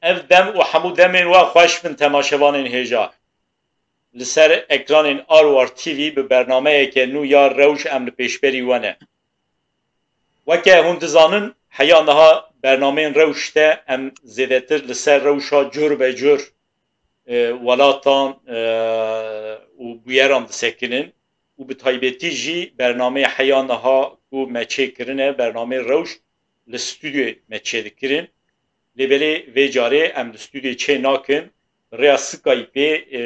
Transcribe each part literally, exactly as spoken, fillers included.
Ev dem û hemû demên we xweş bin temaşevanên hêja. Li ser ekranên Arwar T V bi bernameyeke nû ya Rewş em li pêşberî we ne. Weke hûn dizanin, heya niha bernameyên Rewş de em zêdetir li ser rewşa cur be cur, e, welatan, e, û bûyeran disekinin û bi taybetî jî bernameyê heya niha ku me çêkirine, bernameyê Rewş li stûdyoyê me çêdikirin. Lê belê vê carê em li stûdyoyê çê nakin, bi rêya Skypeê, e,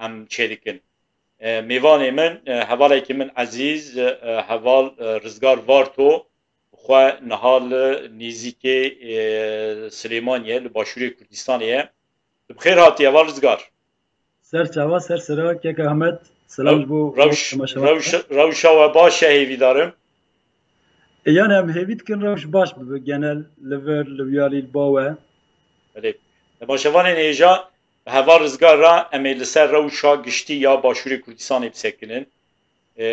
em çêdikin. E, mêvanê min, e, hevalekî min ezîz, e, heval, e, Rizgar Varto, xwe niha li nêzîkê, e, Silêmaniyê, li başûrê Kurdistanê ye. Tu bi xêr hatî, heval Rizgar. Ser çava, ser sera, kek Ahmet. Selam ji bo rewş, temaşevan. Rewş, rewşa we baş e, hêvîdar im. E, yani em hêvî dikin rewş baş bibe genel, li vir, li viyalî, li ba we. Belê. Temaşevanên hêja, bi heval Rizgar re em ê li ser rewşa giştî ya Başûrê Kurdistanê bisekinin. E,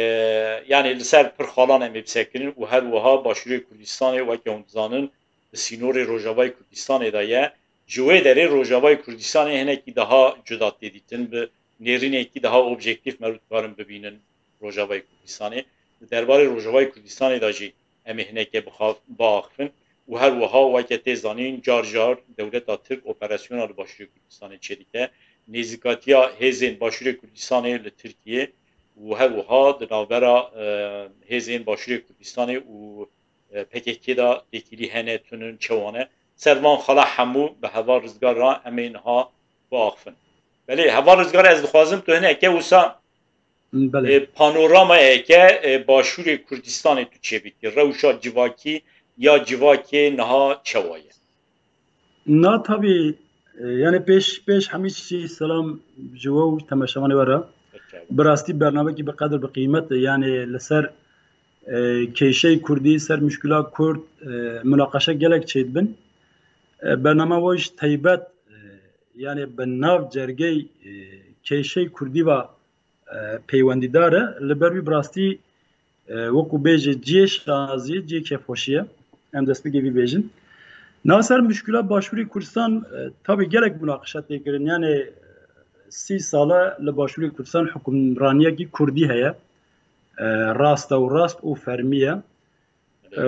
yani li ser pir xalan em ê bisekinin û her wiha Başûrê Kurdistanê weke hûn dizanin bi sînorê Rojavayê Kurdistanê de ye. Ji wê derê Rojavayê Kurdistanê hinekî daha cuda tê dîtin, bi nêrînekî daha objektîf merû dikarin bibînin Rojavayê Kurdistanê. Di derbarê Rojavayê Kurdistanê de jî em ê hineke bixaf-, biaxifin û her wiha weke tê zanîn car car dewleta Tirk operasyona li Başûrê Kurdistanê çêdike. Nêzîkatiya hêzên Başûrê Kurdistanê li Tirkiyê û her wiha di navbera, e, hêzên Başûrê Kurdistanê û, e, P K K de têkilî hene, tunin, çewa ne. Ser van xala hemû bi heval Rizgar re em ê niha biaxifin. Belê, heval Rizgar, ez dixwazim tu hineke wisa, Belê. e, panoramayeke, e, Başûrê Kurdistanê tu çêbikî. Rewşa civakî ya civakê niha çewa ye? Na tabî, e, yani pêş, pêş hemî tiştî selam ji we û temaşevanê we re. Peki. Bi rastî bernamekî bi qedir, bi qîmet e. Yani li ser, e, kêşeyê Kurdî, ser muşkila Kurd, e, munaqeşe gelek çêdibin. E, bername we jî taybet, e, yani bi nav cergey, e, kêşeyê Kurdî ve e, peywendîdar e. Li ber wî bi rastî, e, wekû bêje cihê şaziyê, cihê kêfxweşiyê. Em destpêkê vî bêjin. Niha ser muşkila Başûrê Kurdistan, e, tabî gelek munaqeşa tê kirin. Yani sî sal e li Başûrê Kurdistan hukimraniyekî Kurdî heye. E, rast e û rast û fermî ye. E,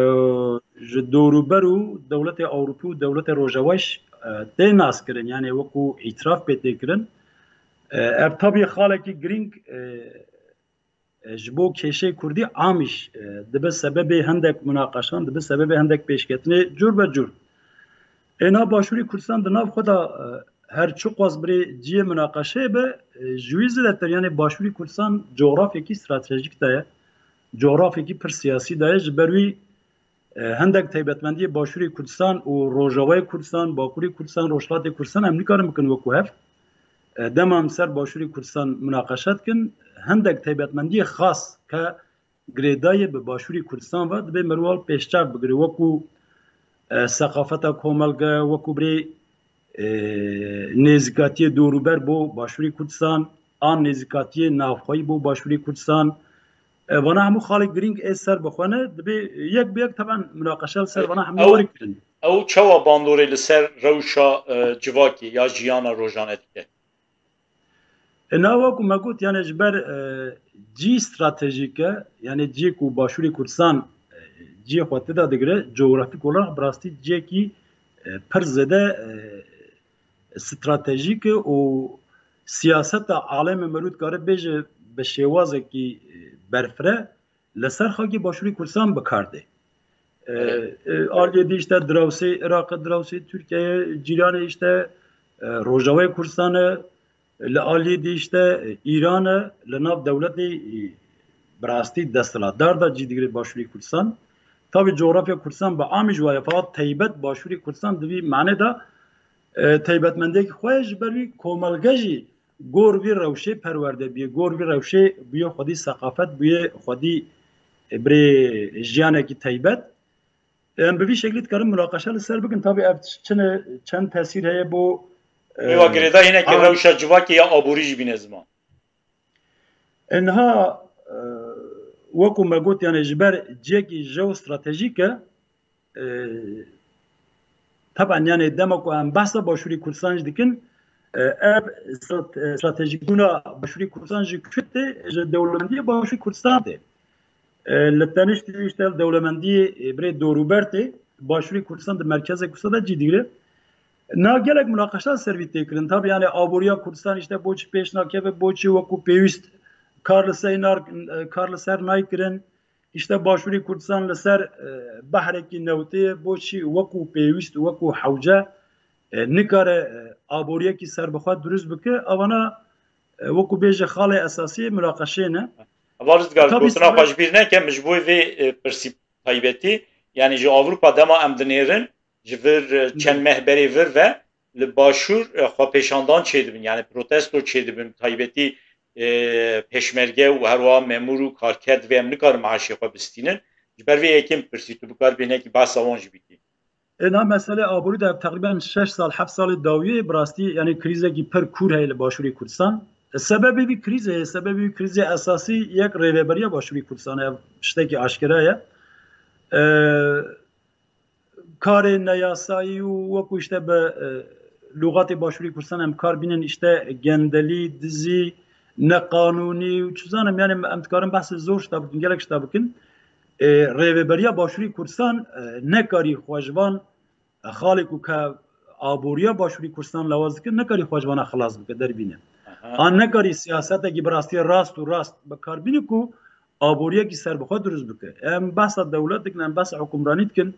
ji dorûber û dewletê Ewropî û dewletê Rojavayî, e, tê naskirin, yani wekû îtiraf pê tê kirin. E, ev tabî xalekî girîng, e, e, ji bo kêşeyê Kurdî amîş, e, dibe sebebê hindek munaqeşan, dibe sebebê hindek pêşketinê cur be cur. Êna Başûrê Kurdistan di nav xwe de, e, her çiqas birê cihê munaqeşeyê be, e, ji wî zêdetir, yani Başûrê Kurdistan cografyekî stratejîk de ye. Cografyekî pir siyasî de ye. Ji ber wî, e, hindek taybetmendiyê Başûrê Kurdistan û Rojavayê Kurdistan, Bakurê Kurdistan, Rojhilatê Kurdistan em nikarin bikin wekû hev. E, dema em ser Başûrê Kurdistan munaqeşe dikin, hindek taybetmendiyê xas ke girêdayî bi Başûrê Kurdistan ve dibê merû al pêşçav bigire, wekû, e, seqafeta komelge, wekû birê, e, nêzîkatiyê dorûber bo Başûrê Kurdistan, an nêzîkatiyê navxweyî bo Başûrê Kurdistan. E, vana hemû xalê girîng ê ser bi xwe ne, dibê yek bi yek teben munaqeşe li ser vana hemû were kirin. Ew çawa bandorê li ser rewşa, e, civakê ya jiyana rojane dike? E, na wekû me got, yani ji ber, e, cî stratejîk e, yani ciyê ku Başûrê Kurdistan, e, ciyê xwe tida digire, coğrafik olarak bi rastî ciyekî, e, pir zêde, e, stratejîk e û siyaseta alemê merû dikare bêje bi şêwazekî, e, berfireh li ser xakê Başûrê Kurdistan bi kar tê. E, Evet. e, aliyê dî işte dirawsê Iraq e, dirawsê Tirkiye ye, cîranê işte, e, Rojavayê Kurdistan e, li aliyê dî işte, e, Îran e, li nav dewletê, e, bi rastî desthilatdar de cî digire Başûrê Kurdistan. Tabî coğrafya Kurdistan bi amî ji wa ye, fakat taybet Başûrê Kurdistan di vî manê de, e, taybetmendiyekî xwe ye, ji ber wî komelge jî gor vî rewşê perwerde bûye, gor vî rewşê bûye xwedî seqafet, bûye xwedî, e, birê jiyanekî taybet. Em bi vî şeklî dikarin munaqeşe li ser bikin. Tabî ev çi ne, çend tesîr heye bo, e, Êwa girêdayî hine ki a- rewşa civakê ya aborî jî bîne ziman. E, niha, e, wekû me got, yani ji ber cihekî jeostratejîk e, e, Teben, yani dema ku em behsa Başûrê Kurdistan jî dikin, e, ev strat-, e, stratejîbûna Başûrê Kurdistan ji ku tê, ji dewlemendiyê Başûrê Kurdistan tê. E, li teniştî işte dewlemendiyê, e, birê dorûber tê, Başûrê Kurdistan di merkezê Kursa de cî digire. Na gelek munaqeşa ser vî tê kirin. Tabii yani aboriya Kurdistan işte boçî pêş nakeve, boçî wekû pêwîst kar li ser nar-, e, kar li ser naykirin. İşte Başûrê Kurdistan li ser, e, behrekî newtê ye, boçî wekû pêwîst, wekû hewce, e, nikare, e, aboriyekî serbixwe dirust bike. Evana, e, wekû bêje xalê esasî munaqeşê ne. Heval Rizgar, Tabii gotina xwe ji bîr neke, min ji bo vê, e, pirsî taybetî, yani ji Ewropa dema em dinêrin, ji vir, e, çend meh berê vir ve li Başûr, e, xwepêşandan çêdibin, yani protesto çêdibin, taybetî, e, pêşmerge û her wiha memûr û karker divê em nikarin meaşê xwe bistînin. Ji ber vê yekê min pirsî, tu bikar bêhnekî behsa wan jî bikî. Êna mesele aborî de teqrîben şeş sal, heft salê dawiyê bi rastî, yani krîzekî pir kûr heye li Başûrê Kurdistan. E, sebebê vî krîzê, sebebê vî krîzê esasî yek rêveberiya Başûrê Kurdistan e, ev tiştekî aşkera ye. E, karê neyasayî û wekû işte bi, e, lûxatê Başûrê Kurdistan em kar bînin, işte gendelî, dizî, neqanûnî û çi zanim, yani em dikarin behsê zor şta bikin, gelek şta bikin. E, rêveberiya Başûrê Kurdistan, e, nekarî xwe ji van, e, xalê ku ke aboriya Başûrê Kurdistan lawaz dikin, nekarî xwe ji vana xilas bike, derbîne. Aha. An nekarî siyasetekî bi rastî rast û rast bi kar bîne ku aboriyekî serbixwe dirust bike. Em behsa dewlet dikin, em behsa hukimranî dikin.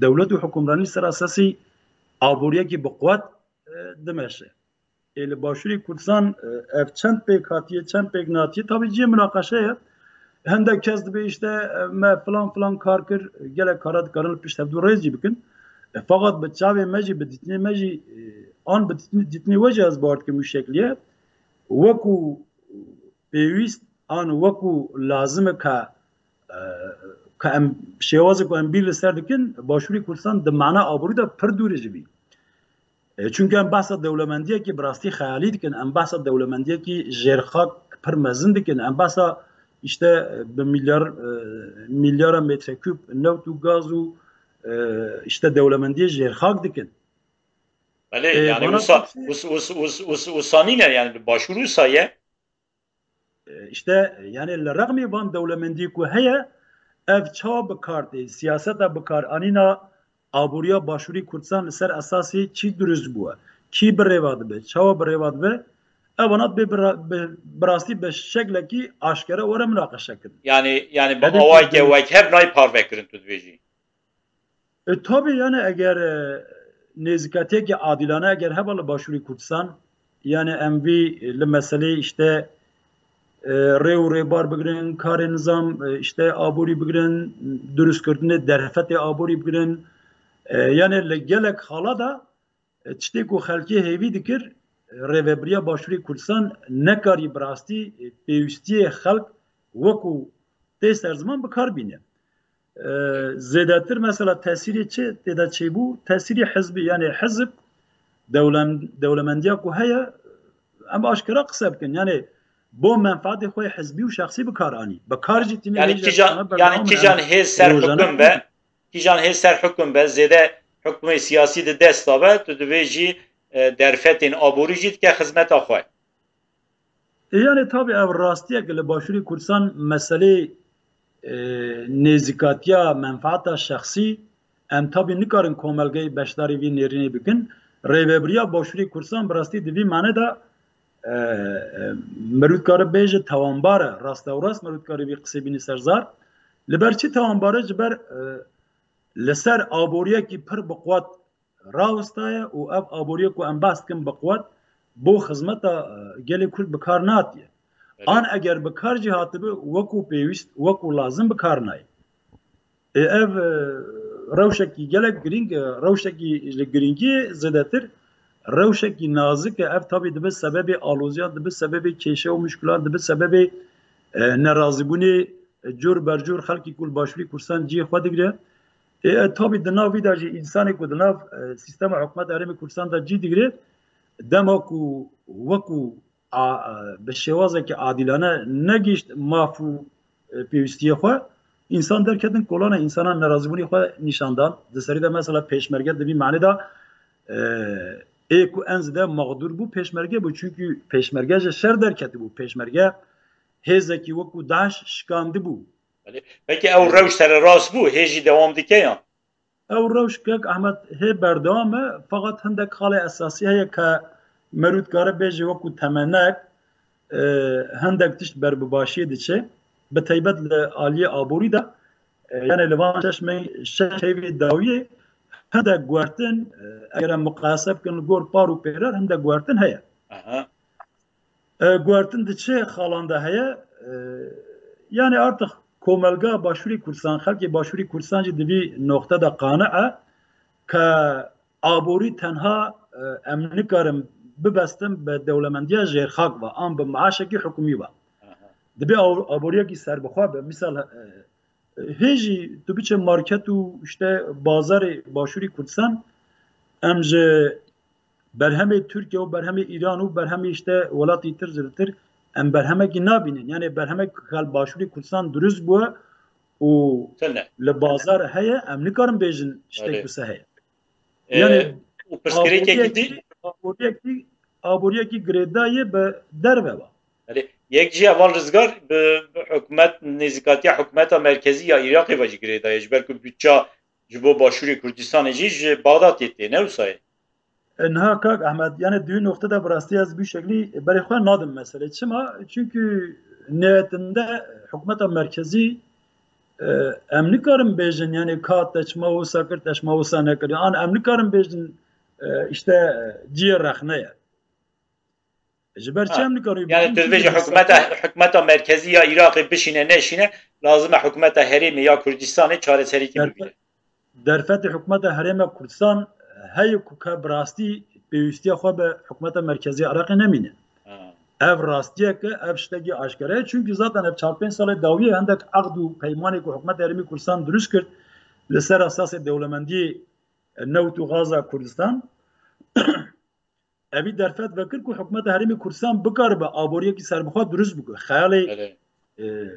Dewlet û hukimranî ser esasî aboriyekî bi quwet, e, dimeşe. Ê li Başûrê Kurdistan, e, ev çend pêk hatiye, çend pêk natiye, tabii cihê munaqeşe ye. Hindek kes dibe işte, e, me filan filan kar kir, gelek kara dikarin li pişt hevdû rêz jî bikin. E, feqat bi çavê me jî, bi dîtinê me jî, e, an bi dîtinê, dîtinê we jî ez bawer dikim wî şekliye. Wekû pêwîst an wekû lazim e ka, e, ka em şêwazê ku em bîr li ser dikin, Başûrê Kurdistan di mana aborî de pir dûr e ji vî. E, çunke em behsa dewlemendiyekî bi rastî xeyalî dikin, em behsa dewlemendiyekî jêrxak pir mezin dikin, em behsa işte, e, bi milyar, e, milyara metrekûb newt û gaz û, e, işte dewlemendiyê jêrxak dikin. Belê, E, yani bana wisa, pek- wis-, wis-, wis-, wis-, wisa nîne, yani li Başûr wisa ye. E, işte, yani li rexmê van dewlemendî ku heye, ev çawa bi kar tê, siyaseta bi kar anîna aboriya Başûrê Kurdistan li ser esasê çi dirust bûye, kî bi rêva dibe, çawa bi rêva dibe, evana dibê bi ra-, bi, bi rastî bi şeklekî aşkere were munaqeşe kirin. Yani, yani bi Belê awayeke ku wekhev nayê parve kirin, tu dibêjî. E, tabii yani eger, e, nêzîkatiyekî adilane eger heba li Başûrê Kurdistan, yani em vî, e, li meselê işte, e, rê û rêbar bigirin, karê nizam, e, işte aborî bigirin, durustkirtinê derfetê aborî bigirin. E, yani li gelek xala de, e, tiştê ku xelkê hêvî dikir, e, rêvebiriya Başûrê Kurdistan nekarî bi rastî, e, pêwîstiyê xelk wekû tê ser ziman bi kar bîne. E, zêdetir mesela tesîrê çi tê de çêbû? Tesîrê hizbî, yani hizb dewlem-, dewlemendiya ku heye, em aşkera qise bikin. Yani bo menfaatê xwe yê hizbî û şexsî bi kar anî. Bi kar jî tînî Yani vê kîjan, jî yani bername kîjan hêz ser rojane hukum be, kîjan hêz ser hukum be, zêde hukmê siyasî di desta be, tu divê jî, e, derfetên aborî jî dike xizmeta xwe. E, yani tabii ev rastiyek li Başûrê Kurdistan meselê, e, nêzîkatiya menfaata şexsî, em tabii nikarin komelgeyê beşdarî vî nêrînê bikin. Rêvebiriya Başûrê Kurdistan bi rastî di vî mane de, e, e, mirû dikare bêje tawanbar e, rastew rast mirû dikare vî qisê bîne ser zar. Li ber çi tawanbar e? Ji ber, e, li ser aboriyekî pir bi quwet rawistaye û ev aboriye ku em behs dikin bi quwet bo xizmeta, e, gelê Kurd bi kar natiye. Belê. An eger bi kar jî hatibe wekû pêwîst, wekû lazim bi kar nayê. Ê, ev, e, rewşekî gelek girîng e, rewşekî ji girîngiyê zêdetir rewşekî nazik e. Ev tabî dibe sebebê aloziyan, dibe sebebê kêşe û muşkilan, dibe sebebê, e, nerazîbûnê, e, cur ber cur xelkî ku li Başûrê Kurdistan cihê xwe digire. Ê, e, tabî di nav vî de jî însanê ku di nav, e, sîstema hikûmeta Herêmê Kurdistan de cî digire, dema ku wekû a, a, bi şêwazekî adîlane negihişt maf û, e, pêwîstiyê xwe, însan derketin kolana, însanan nerazîbûnê xwe nîşan dan. Di serî de mesela pêşmerge di vî manê de e, ê ku en zêde mexdûr bû pêşmerge bû. Çunkî pêşmerge ji şer derketibû. Pêşmerge hêzekî wekû DAIŞ şikandibû. Belê. Peki ew rewş sererast bû, hê jî dewam dike yan? Ew rewş kek Ehmed hê berdewam e, feqet hindek xalê esasî heye ke merû dikare bêje wekû temenek, e, hindek tişt ber bi başiyê diçe. Bi taybet li aliyê aborî de, e, yani li van şeş meh, şeş heyvê dawiyê hindek guhertin, e, eger em miqayese bikin li gor par û pêrer, hindek guhertin heye. Aha. E, guhertin di çi xalan de heye? E, yani artık komelga Başûrê Kurdistan, xelkê Başûrê Kurdistan jî di vî noqte de qane e ke aborî tenha, e, em nikarin bibestin bi dewlemendiya jêrxak ve, an bi maaşekî hikûmî ve. Aha. Dibe aw-, aboriyekî serbixwe be. Misal, e, hê jî tu biçe market û işte bazarê Başûrê Kurdistan, em ji berhemê Tirkiye û berhemê Îran û berhemê işte welatî tir zirtir em berhemekî nabînin. Yani berhemek gel Başûrê Kurdistan dirust bûye û Tune. Li bazar heye, em nikarin bêjin Erê. Ştek wise heye. E, Yani û pirsgirêkekî dî aboriyekî, aboriyekî, aboriyekî girêdayê bi derve ve. Erê, yek jî heval Rizgar bi, bi hikûmet, nêzîkatiya hikûmeta merkezî ya Iraqê ve jî girêdayê, ji ber ku bütçe ji bo Başûrê Kurdistanê jî ji Baxdatê tê, ne wisa ye? E, niha kak Ehmed, yani di wî noqte de bi rastî ez bi şeklî berê xwe nadim meselê. Çima? Çünkü nihayetinde hikûmeta merkezî, e, em nikarin bêjin, yani ka te çima wisa kir, te çima wisa nekir. An em nikarin bêjin, e, işte, e, cihê rexne ye. Ji ber çi Ha. em nikarin Yani tu bêjin? dibêjî Çünkü hikûmeta, hesabê hikûmeta merkezî ya Iraqê bişîne neşîne, lazim e hikûmeta herêmê ya Kurdistanê çareserîkî Derfe-, bibîne. derfetê hikûmeta herêma Kurdistan heye ku ka bi rastî pêwîstiya xwe bi hikûmeta merkezî Iraqê nemîne. Ha. Ev rastiyek e, ev ştekî aşkere ye. Çünkü zaten ev çar pênc salê dawiyê hindek eqd û peymanê ku hikûmeta herêmê Kurdistan dirust kir li ser esasê dewlemendiyê, e, newt û gaza Kurdistan. Evî derfet vekir ku hikûmeta herêmê Kurdistan bikaribe aboriyekî serbixwe dirust bike. Xeyalê, Belê. e,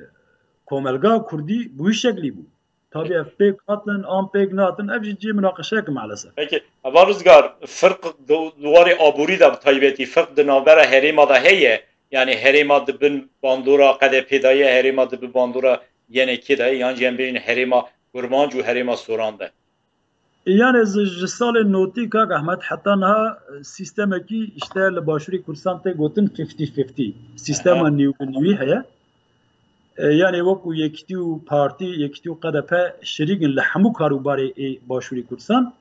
komelga Kurdî bi wî şeklî bû. Tabii ev pêk hatin, an pêk natin, ev jî cihê minaqeşeyek e maalesef. Peki, heval Rizgar, firq di, di warê aborî de bi taybetî, firq di navbera herêma de heye, yani herêma di bin bandora K D P de ye, herêma di bin bandora Y N K de ye, yan jî em bêjin herêma Kurmanc û herêma Soran de. Yani ji, ji salê notî kak Ehmed heta niha, e, sîstemekî işte li Başûrê Kurdistan tê gotin fifty fifty. Sîstema Aha. nîw bi nîwî heye. E, yani wekû Yekîtî û Partî, Yekîtî û K D P şirîk in li hemû karûbarê ê Başûrê Kurdistan.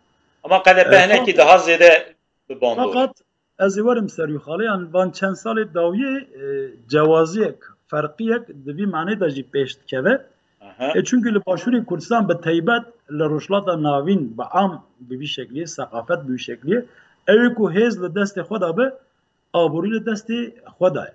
Ama K D P E, hinekî fa- daha zêde bi bandor e. Fakat ez ê werim ser wî xalê, yan van çend salê dawiyê, e, cewaziyek, ferqiyek di vî manê de jî pêş dikeve. Aha. E, çünkü li Başûrê Kurdistan bi taybet li Rojhilata Navîn bi am bi vî şekliyê, seqafet bi vî şekliyê, ew ê ku hêz li destê xwe de be, aborî li destê xwe de ye.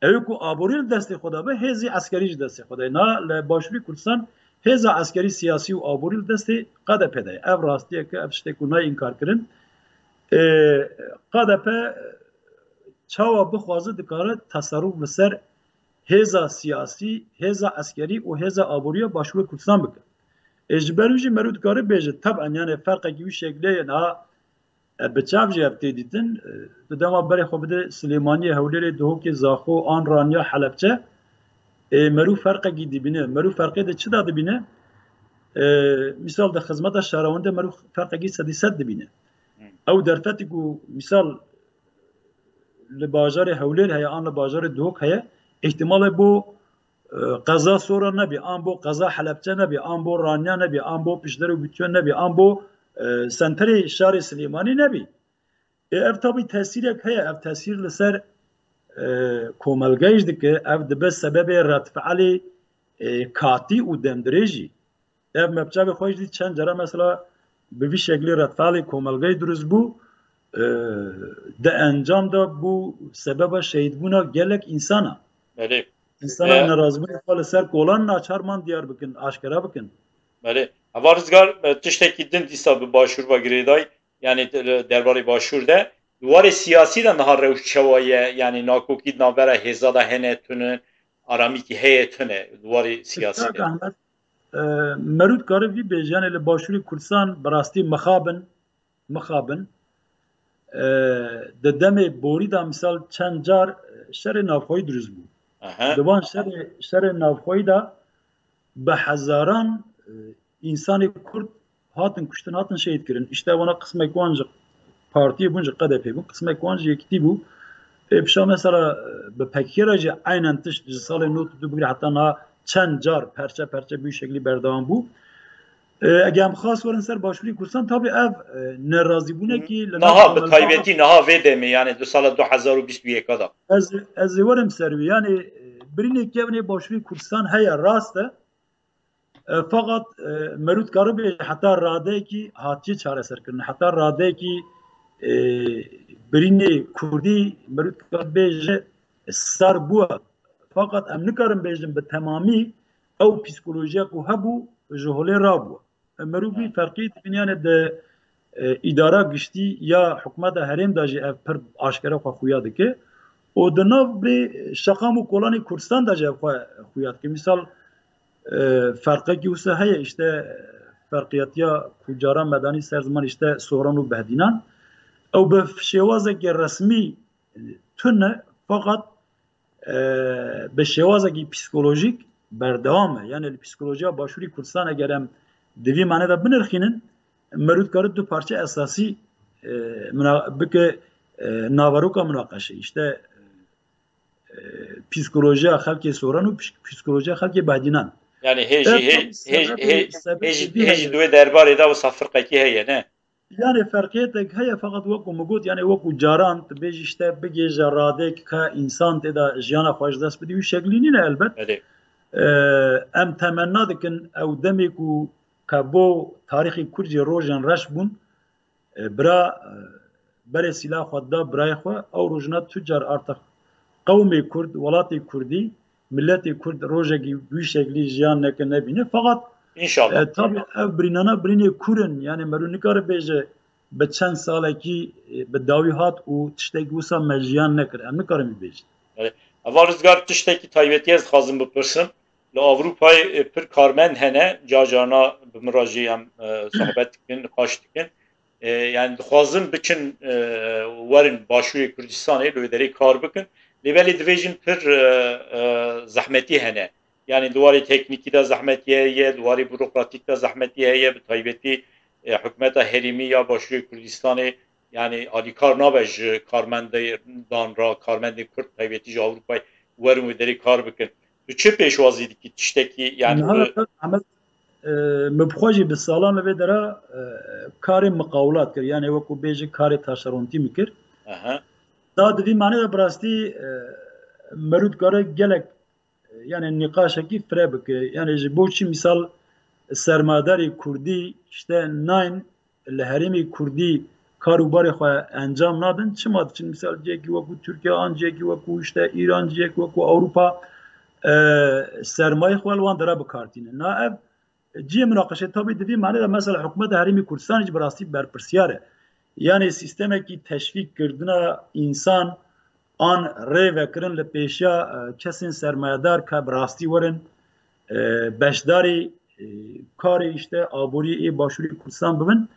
Ew ê ku aborî li destê xwe de be, hêzî eskerî ji destê xwe de ye. Na li Başûrê Kurdistan hêza eskerî, siyasî û aborî li destê K D P de ye. Ev rastiyek e, ev tiştek ku nayê înkarkirin. E, K D P çawa bixwaze dikare teserruf li ser hêza siyasî, hêza eskerî û hêza aboriya Başûrê Kurdistan bike. Ê, ji ber wî jî merû dikare bêje, teben, yani ferqekî wî şeklê ye. Niha, e, bi çav jî ev tê dîtin, e, tu dema berê xwe bide Silêmaniyê, Hewlêrê, Duhokê, Zaxo, an Ranya, Helepçe, e, merû ferqekî dibîne. Merû ferqê de çi da dibîne? E, misal de xizmeta şarawendê merû ferqekî sedî sed dibîne. Hmm. Ew derfetî ku misal li bajarê Hewlêr heye, an li bajarê Duhok heye, îhtimalê bo, e, qeza Sora nebî, an bo qeza Helepçe nebî, an bo Ranya nebî, an bo Pişder û Bityon nebî, an bo, e, senterê şarê Silêmanî nebî. E, ev tabî tesîrek heye, ev tesîr li ser, e, komelgeyê jî dike, ev dibe sebebê redfeelê, e, katî û demdirêjî. Ev me bi çavê xwe jî dît, çend cara mesela bi vî şeklî redfeelê komelgeyê dirust bû, e, di encam de bû sebeba şehîdbûna gelek însana. Belê. Însana E, nerazîbûna xwe li ser kolan naçar man diyar bikin, aşkera bikin. Belê. Heval Rizgar, e, tiştekî din dîsa bi Başûr ve girêdayî, yani de-, derbarê Başûr de, di warê siyasî de niha rewş çawa ye, yani nakokî di navbera hêza de hene tune, aramîkî heye tune, di warê siyasî Kak de. Ahmet, e, merû dikare vî bêje, yani li Başûrê Kurdistan bi rastî mixabin, mixabin. e, di demê borî de misal çend car, e, şerê navxweyî dirust bû. Aha. Di van şerê, şerê navxweyî de bi hezaran, e, însanê Kurd hatin kuştin, hatin şehîd kirin. Îşte wana qismek wan ji partiyê bûn, ji Q D P bûn, qismek wan ji Yekîtî bû. Ê, pişa mesela, e, bi P K K re jî eynen tişt ji salê nod û du bigire heta niha çend car perçe perçe bi wî şeklî berdewam bû. E, eger em xas werin ser Başûrê Kurdistan, tabii ev, e, nerazîbûnekî li nav Niha bi komenta taybetî niha vê demê, yani di sala du hezar û bîst û yek de. Ez, ez ê werim ser wî. Yani, e, birînê kevnê Başûrê Kurdistan heye, rast e. E, feqet, e, merû dikare bêje heta radeyekî hatiye çareserkirin. Heta radeyekî, e, birînê Kurdî merû dikare bêje sar bûye. Feqet em nikarin bêjin bi temamî ew psîkolojiya ku hebû ji holê rabûye. E, merû vî ferqî dibîne, yani di, e, îdara giştî ya hikûmeta herêm de jî ev pir aşkere xwe xuya dike. Û di nav bê şeqam û kolanê Kurdistan de jî ev xwe xuya dike. Misal, e, ferqekî wisa heye, îşte, ferqiyatiya ku caran me danî ser ziman, îşte Soran û Behdînan. Ew bi şêwazeke resmî, e, tune, feqet, e, bi şêwazekî psîkolojîk berdewam e. Yani li psîkolojiya Başûrê Kurdistan eger em di vî mane de binirxînin, merû dikare du parçe esasî, e, mina-, bike, e, naveroka minaqeşê. Îşte, e, psîkolojiya xelkê Soran û psî-, psîkolojiya xelkê Behdînan. Yani hê jî, Ev hê, tabii hê, sebebê, hê, sebebê hê jî, vî hê jî heye. Di wê derbarê de wisa firqekî heye, ne? Yani ferqiyetek heye, feqet wekû min got, yani wekû caran tu bêjî, işte bigêje radek ka însan tê de jiyana xwe ji dest bidî, wî şeklî nîne elbet. Belê. E, em temenna dikin ew demê ku ka bo tarîxê Kurd jî rojên reş bûn, e, bira, e, berê sîla xwe da birayê xwe, ew rojna tu car artık qewmê Kurd, welatê Kurdî, miletê Kurd rojekî wî şeklî jiyan neke nebîne. Feqet, İnşallah. E, tabii ev birînana birînê Kurd in, yani merû nikare bêje bi çend salekî, e, bi dawî hat û tiştekî wisa me jiyan nekir. Em nikarin bibêjin. Evet. Eva Rizgar, tiştekî taybetî ez dixwazim bipirsim. Li Ewropayê, e, pir karmend hene, ca carna bi min re jî em, e, sohbet dikin, niqaş dikin. E, yani dixwazin biçin, e, werin Başûrê Kurdistanê, li wê derê kar bikin. Lê belê divêjin pir, e, e, zehmetî hene. Yani di warê teknîkî de zehmetî heye, di warê burokratîk de zehmetî heye, bi taybetî, e, hikûmeta herêmî ya Başûrê Kurdistanê, yani alîkar nabe ji karmendan re, karmendên Kurd taybetî ji Ewropayê werin wê derê kar bikin. Tu çi pêşwazî dikî tiştekî, yani Niha bi Ehmed, e, min bi xwe jî bi salan li vê dera, e, karê miqawlat kir. Yani wekû bêje karê taşerontî min kir. Aha. Da di vî manê de bi rastî, e, merû dikare gelek, e, yani nîqaşekî fire bike. Yani ji bo çi misal sermayedarê Kurdî işte nayên li herêmê Kurdî kar û barê xwe encam nadin. Çima diçin misal cihekî wekû Tirkiye an cihekî wekû işte Îran cihekî wekû Ewropa, e, sermayê xwe li wan dera bi kar tînin. Na ev cihê minaqeşê tabii di vî manê de mesela hikûmeta herêmê Kurdistanê jî bi rastî berpirsiyar e. Yani sîstemekî teşvîk kirdina însan an rê vekirin li pêşiya, e, kesên sermayedar ka bi rastî werin, e, beşdarî, e, karê işte aborî ê Başûrê Kurdistan bibin.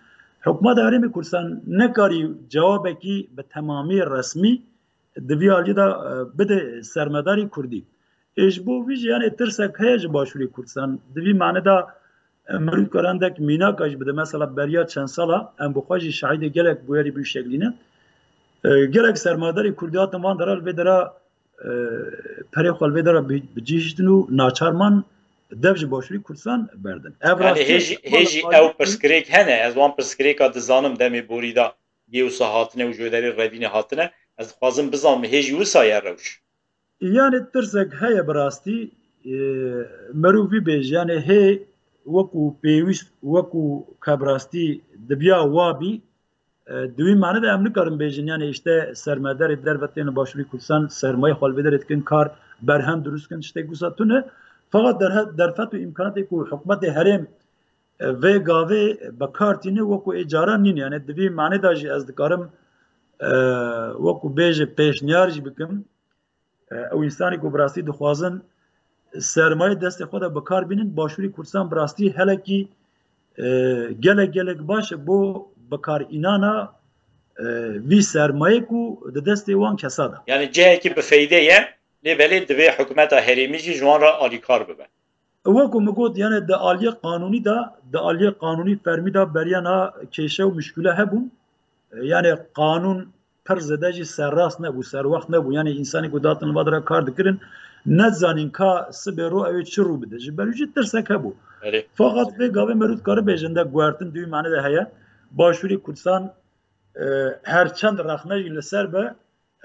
Hikûmeta Herêmê Kurdistan nekarî cewabekî bi temamî resmî di vî alî de, e, bide sermayedarî Kurdî. Ê ji bo vî jî yani tirsek heye ji Başûrê Kurdistan. Di vî mane de, e, merû dikare hindek mînaka jî bide. Mesela beriya çend sala em bi xwe jî şahidê gelek bûyerî bû şeklî ne. E, gelek sermayedarê Kurdî hatin van dera li vê dera, e, perê xwe li vê dera bi, bicihiştin û naçar man dev ji Başûrê Kurdistan berdin. Ev Yani rastî hê jî, hê jî ew pirsgirêk hene, ez wan pirsgirêka dizanim demê borî de yê wisa hatine û ji wê derê revînê hatine. Ez dixwazim bizanim hê jî wisa ye rewş. Yani tirsek heye bi rastî, e, merû vî bêje, yani hê wekû pêwîst, wekû ka bi rastî dibiya wa bî, e, di wî mane de em nikarin bêjin, yani işte sermayedarê derve tên li Başûrê Kurdistan sermayê xwe li vê derê dikin, kar, berhem dirust dikin, tiştek wisa tune. Feqet derhe-, derfet û îmkanatê ku hikûmetê herêm, e, vê gavê bi kar tîne wekû ê caran nîne. Yani di vî mane de jî ez dikarim, e, wekû bêje pêşniyar jî bikim. E, ew însanê ku bi rastî dixwazin sermayê destê xwe de bi kar bînin, Başûrê Kurdistan bi rastî helekî, e, gelek gelek baş e bo bikarînana e, vî sermayê ku di destê wan kesa de. Yani cihekî bi feyde ye, lê belê divê hikûmeta herêmî jî ji wan re alîkar bibe. Wekî min got, yani di aliyê qanûnî de, di aliyê qanûnî fermî de beriya niha kêşe û muşkile hebûn. E, yani qanûn pir zêde jî serrast nebû, serwext nebû. Yani însanê ku datin li va dira kar dikirin, nedizanîn ka sibê ro ew ê çi rû bide. Ji ber wî jî tirsek hebû. Belê. Fakat vê gavê merû dikare bêjin de guhertin di wî mane de heye. Başûrê Kurdistan, e, her çend rexne jî li ser be,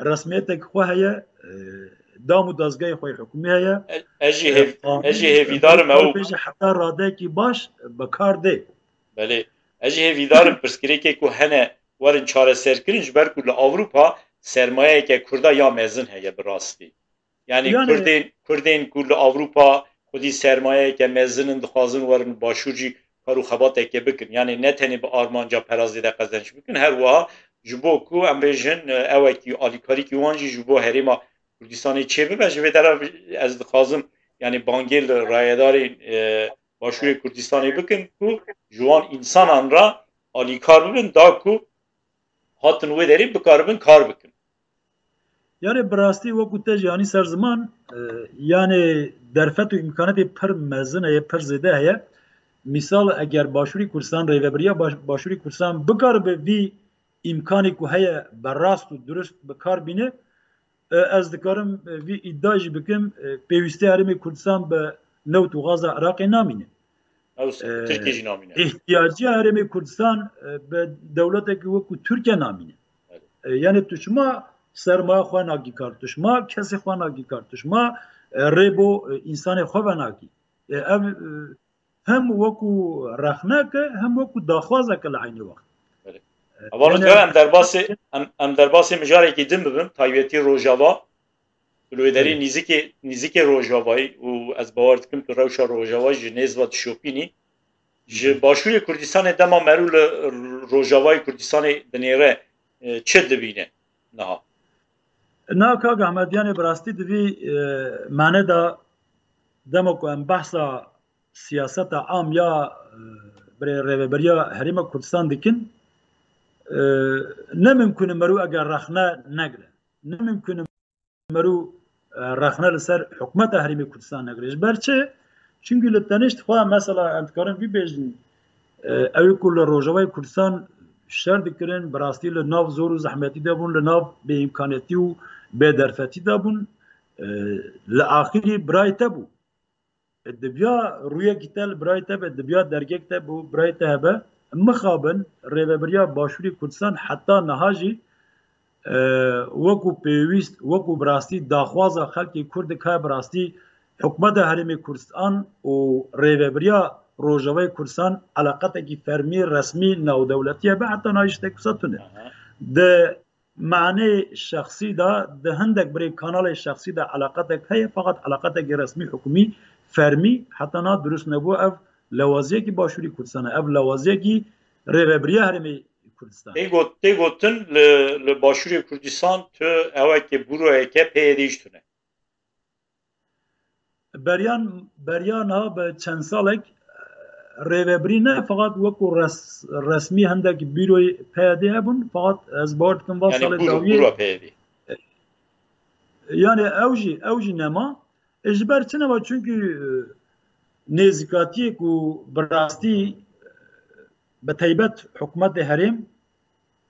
resmiyetek xwe heye, e, dam û dezgehê xwe yê hikûmî heye. E, ez jî hêv-, ez jî hêvîdar im ew. Bêje heta radeyekî baş bi kar dê. Belê. Ez jî hêvîdar im pirsgirêkê ku hene werin çareserkirin, ji ber ku li Ewropa sermayeyeke Kurda ya mezin heye bi rastî. Yani, yani Kurdên, Kurdên ku li Ewropa xwedî sermayeyeke mezin in, dixwazin werin Başûr jî kar û xebateke bikin. Yani ne tenê bi armanca pera zêde qezenç bikin, her wiha ji bo ku em bêjin, e, ewekî alîkarîkî wan jî ji bo herêma Kurdistanê çêbibe. Ji vê dera ez dixwazim, yani bangê li rayedarên, e, Başûrê Kurdistanê bikin ku ji wan însanan re alîkar bibin, da ku hatin wê derê bikaribin kar bikin. Yani bi rastî wekî te jî anî ser ziman, e, yani derfet û îmkanetê pir mezin heye, pir zêde heye. Misal, eger Başûrê Kurdistan, rêvebiriya Baş-, Başûrê Kurdistan bikaribe vî îmkanê ku heye bi rast û dirust bi kar bîne, e, ez dikarim, e, vî îdia jî bikim, e, pêwîstiya Herêmê Kurdistan bi newt û gaza Iraqê namîne. Ew s-, Tirkiyê jî namîne. Îhtiyaciya Herêmê Kurdistan, e, bi dewletekî wekî Tirkiye namîne. E, yani tu çima sermaya xwe nakî kar, tu çima kesê xwe nakî kar, tu çima, e, rê bo, e, însanê xwe venakî. E, ev, e, hem wekî rexnek e, hem wekî daxwazek e li eynî wext. Belê. E, hevalên, yani, em derbasê, em, em derbasê mijarekî din bibin, taybetî Rojava. Tu li wê derê nîzikê, nîzikê Rojavayî û ez bawer dikim tu rewşa Rojava jî nêz ve dişopînî. Ji Başûrê Kurdistanê dema merû li Rojavayê Kurdistanê dinêre, e, çi dibîne niha? Na kak Ahmed, yani bi rastî divî, e, mane de dema ku em behsa siyaseta am ya, e, birê rêveberiya Herêma Kurdistan dikin, e, ne mimkun e merû eger rexne negre. Ne mimkun e merû, e, rexne li ser hikûmeta Herêmê Kurdistan negire. Ji ber çi? Çimkî li tenişt xwe, mesela, em dikarin vî bêjin, e, ew ku li Rojavayê Kurdistan şer dikirin, bi rastî li nav zor û zehmetî de bûn, li nav bêîmkanetî û bêderfetî de bûn. E, li axirî birayê te bû. Dibiya rûyekî te li birayê te be, dibiya dergek te bo birayê te hebe. Mixabin rêvebiriya Başûrê Kurdistan heta niha jî, e, wekû pêwîst, wekû bi rastî daxwaza xelkê Kurd dike, bi rastî hikûmeta Herêmê Kurdistan û rêvebiriya Rojavayê Kurdistan eleqetekî fermî, resmî, navdewletî hebe, heta niha jî tiştek wisa tune. Aha. Di manê şexsî de, di hindek birê kanalê şexsî de eleqetek heye, feqet eleqetekî resmî, hikûmî, fermî heta niha dirust nebû. Ev lewaziyekî Başûrê Kurdistan e, ev lewaziyekî rêvebiriya Herêmê Kurdistan e. Tê got-, tê gotin li, li Başûrê Kurdistan tu ewekê bûroyeke P Y D'yê jî tune. Beriyan, beriya niha bi çend salek, e, rêvebirî ne, feqet wekû res-, resmî hindek bîroyê P Y D'ê hebûn, feqet ez bawer dikim va, yani, salê bûro, dawiyê, bûro P Y D'ê. Yani ew jî, ew jî nema. E, ji ber çi nema? Çunkî, e, nêzîkatiyê ku bi rastî, e, bi taybet hikûmetê herêm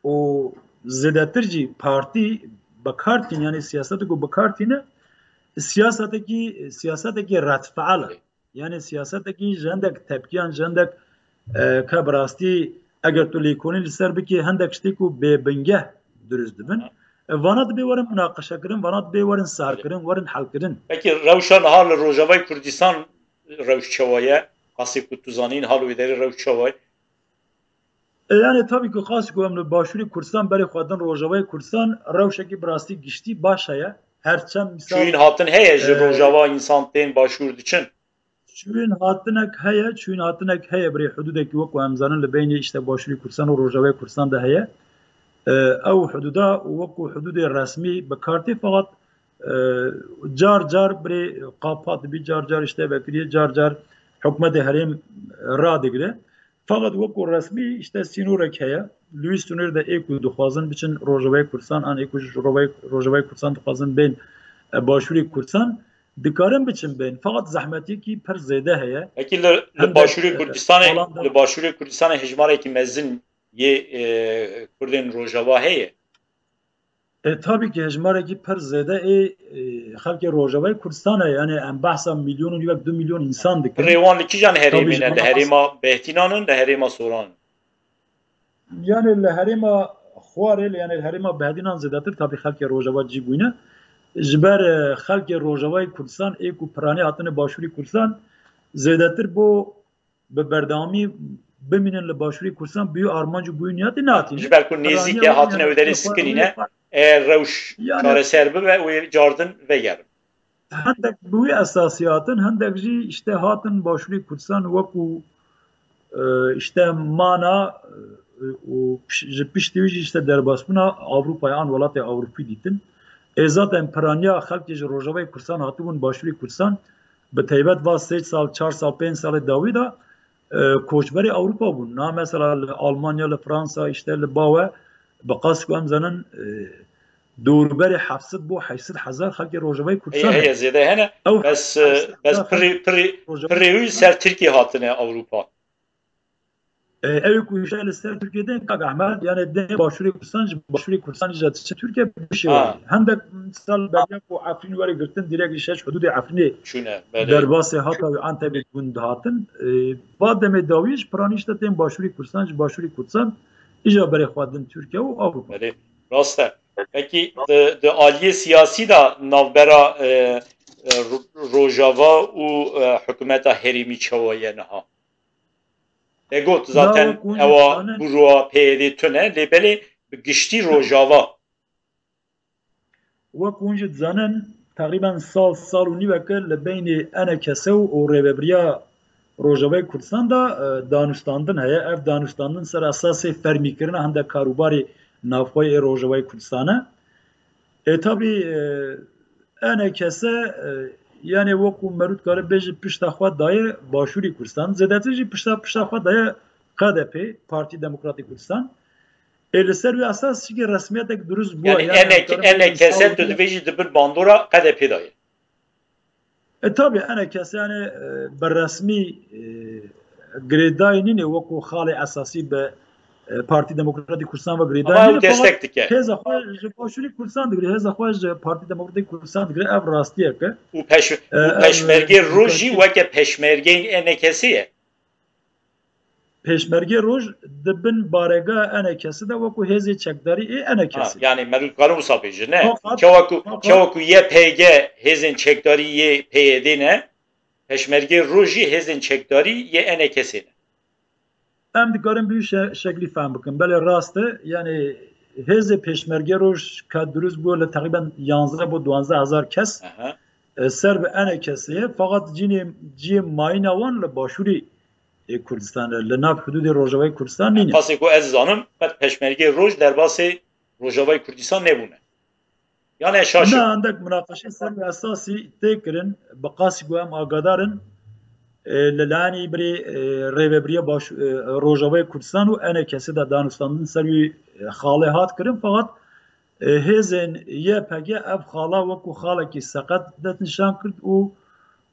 û zêdetir jî partî bi kar tîne, yani siyasetê ku bi kar tîne, siyasetekî, siyasetekî redfiil e. Yani siyasetekî ji hindek tepkiyan, ji hindek, e, ka bi rastî eger tu lêkolîn li ser bikî, hindek ştê ku bêbingeh dirust dibin. E, vana dibê werin munaqeşekirin, vana dibê werin sarkirin, werin helkirin. Peki rewşa niha li Rojavayê Kurdistan rewş çawa ye? Qasê ku tu zanîn, hal û wêderê rewş çawa ye? E, yani tabii ku qasê ku em li Başûrê Kurdistan berê xwe din Rojavayê Kurdistan, rewşekî bi rastî giştî baş heye. Her çend misal, çûyîn hatin heye ji, e, Rojava însan tên Başûr diçin? Çûyîn hatinek heye, çûyîn hatinek heye, birê hududekî wekû em zanin li beynê işte Başûrê Kurdistan û Rojavayê Kurdistan de heye. E, ew hududa wekû hududê resmî bi kar tê, feqet, e, car car birê qapa dibî, car car işte vekirî, car car hikûmetê herêm radigire. Feqet wekû resmî işte sînorek heye. Li wî sînorê de ê ku dixwazin biçin Rojavayê Kurdistan, an ê ku ji Rojavayê, Rojavayê Kurdistan dixwazin bên, e, Başûrê Kurdistan, dikarin biçin bên. Feqet zehmetiyekî pir zêde heye. Pekî li, li Hem de, Başûrê e, Kurdistanê, alan da li Başûrê Kurdistanê hejmarekî mezin yê, e, Kurdên Rojava heye? E, tabii ki hejmarekî pir zêde ê, e, xelkê Rojavayê Kurdistan e. Yani em behsa milyon û nîvek, du milyon insan dikin. Rêwan li kîjan herêmê ne? Li herêma Behdînan in, li herêma Soran? Yani li herêma Xwarê, yani li herêma Behdînan zêdetir tabii xelkê Rojava cî bûyne. Ji ber, e, xelkê Rojavayê Kurdistan ê ku piranî hatine Başûrê Kurdistan zêdetir bo bi berdewamî bimînin li Başûrê Kurdistan, bi wî armanc û bi wî niyetê nehatîne. Ji ber ku nêzîke hatine wê derê sikinîne, e, rewş çareser bibe, wê cardin vegerin. Hindek bi wî esasî hatin, hindek jî işte hatin Başûrê Kurdistan wekû, e, işte mana, e, û piş-, ji piştî wî jî işte derbasbûna Ewropayê an welatê Ewropî dîtin. Ê zaten piraniya xelkê ji Rojavayê Kurdistan hatibûn Başûrê Kurdistan, bi taybet va sê sal, çar sal, pênc salê dawî de, e, koçberê Ewropa bûn. Na mesela li Almanya, li Fransa, işte li bawe, bi qas ku em zanin, e, dûrberê heft sed bo heşt sed hezar xelkê Rojavayê Kurdistan heye. Heye, zêde hene. Ew bes, e, bes pirî, pirî, pirî wî ser Tirkiye hatine Ewropa. E, ew ku îşe li ser Tirkiye tên, kak Ehmed, yani dê Başûrê Kurdistan, ji Başûrê Kurdistan îşe diçe Tirkiye bi şêweyê. Ha. Hindek misal beriya ku Efrîn were girtin, direkt îşe ji hududê Efrînê çûne, belê, derbasê hata wî Entebê gund hatin. E, va demê dawî ji piranî işte tên Başûrê Kurdistan, ji Başûrê Kurdistan îja berê xwe din Tirkiye û Ewropa. Belê, rast e. Pekî di, di aliyê siyasî de navbera, e, e, Ro-, Rojava û, e, hikûmeta herêmî çawa ye niha? Te got zaten ewa gurûa P Y D tune, lê belê bi giştî Rojava. Wek hûn jî dizanin, teqrîben sal, sal û nîveke li beynê E N K S û Rêvebiriya Rojavayê Kurdistan de, e, danûstandin heye. Ev danûstandin ser esasê fermîkirina hindek karûbarê navxweyê ê Rojavayê Kurdistan e. E, tabî, e, E N K S, e, yani wekû merû dikare bêje pişta xwe daye Başûrê Kurdistan. Zêdetir jî pişta, pişta xwe daye K D P, Partî Demokratîk Kurdistan. E, li ser wî esas çikî resmiyetek dirust bû. Yani, yani E N K, E N K S tu dibêjî di bin bandora K D P daye. E, tabii E N K S yani, e, bi resmî, e, girêdayî nîne wekû xalê esasî bi, e, Partî Demokratîk Kurdistan ve girêdayî nîne. Ama ew destek dike. Hêza xwe ji Başûrê Kurdistan digire, hêza xwe ji Partî Demokratîk Kurdistan digire, ev rastiyek e. Û peş-, e, û peşmergê roj jî weke peşmergeyên E N K S'ê ye. Pêşmergê roj di bin barega E N K S'ê de wekû hêzê çekdarî ê E N K S'ê. Ha, yani merû dikarin wisa bêjin, ne? Fakat, çawa ku, fakat çawa ku Y P G hêzên çekdarî yê P Y D'ê ne, Pêşmergê roj jî hêzên çekdarî yê E N K S'ê ne. Em dikarin bi wî şe-, şeklî fehm bikin. Belê rast e, yani hêzê Pêşmergê roj ka dirust bû li teqrîben yanzdeh bo duwazdeh hezar kes, aha, e, ser bi E N K S'ê ye. Fakat cînê, ciyê mayîna wan li Başûrê ê Kurdistan e, li nav hududê Rojavayê Kurdistan nîne. Qasê ku ez zanim, qet Pêşmergê roj derbasê Rojavayê Kurdistan nebûne. Yanî şaş e. Na, hindek munaqeşe ser wî esasî tê kirin, bi qasî ku em agadar in, e, li layanî birê, e, rêvebiriya baş, e, Rojavayê Kurdistan û E N K S'ê de danûstandin ser wî, e, xalê hat kirin, fakat, e, hêzên Y P G ev xala wekû xalekî seqet dest nîşan kir û,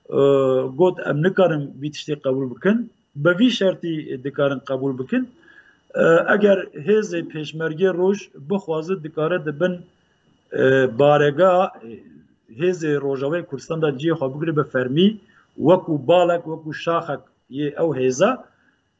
e, got, em nikarin vî tiştê qebûl bikin. Bi vî şertî dikarin qebûl bikin. E, eger hêzê Pêşmergê roj bixwaze, dikare di bin, e, barega, e, hêzê Rojavayê Kurdistan de cihê xwe bigire bi fermî, wekû balek, wekû şaxek yê ew hêza,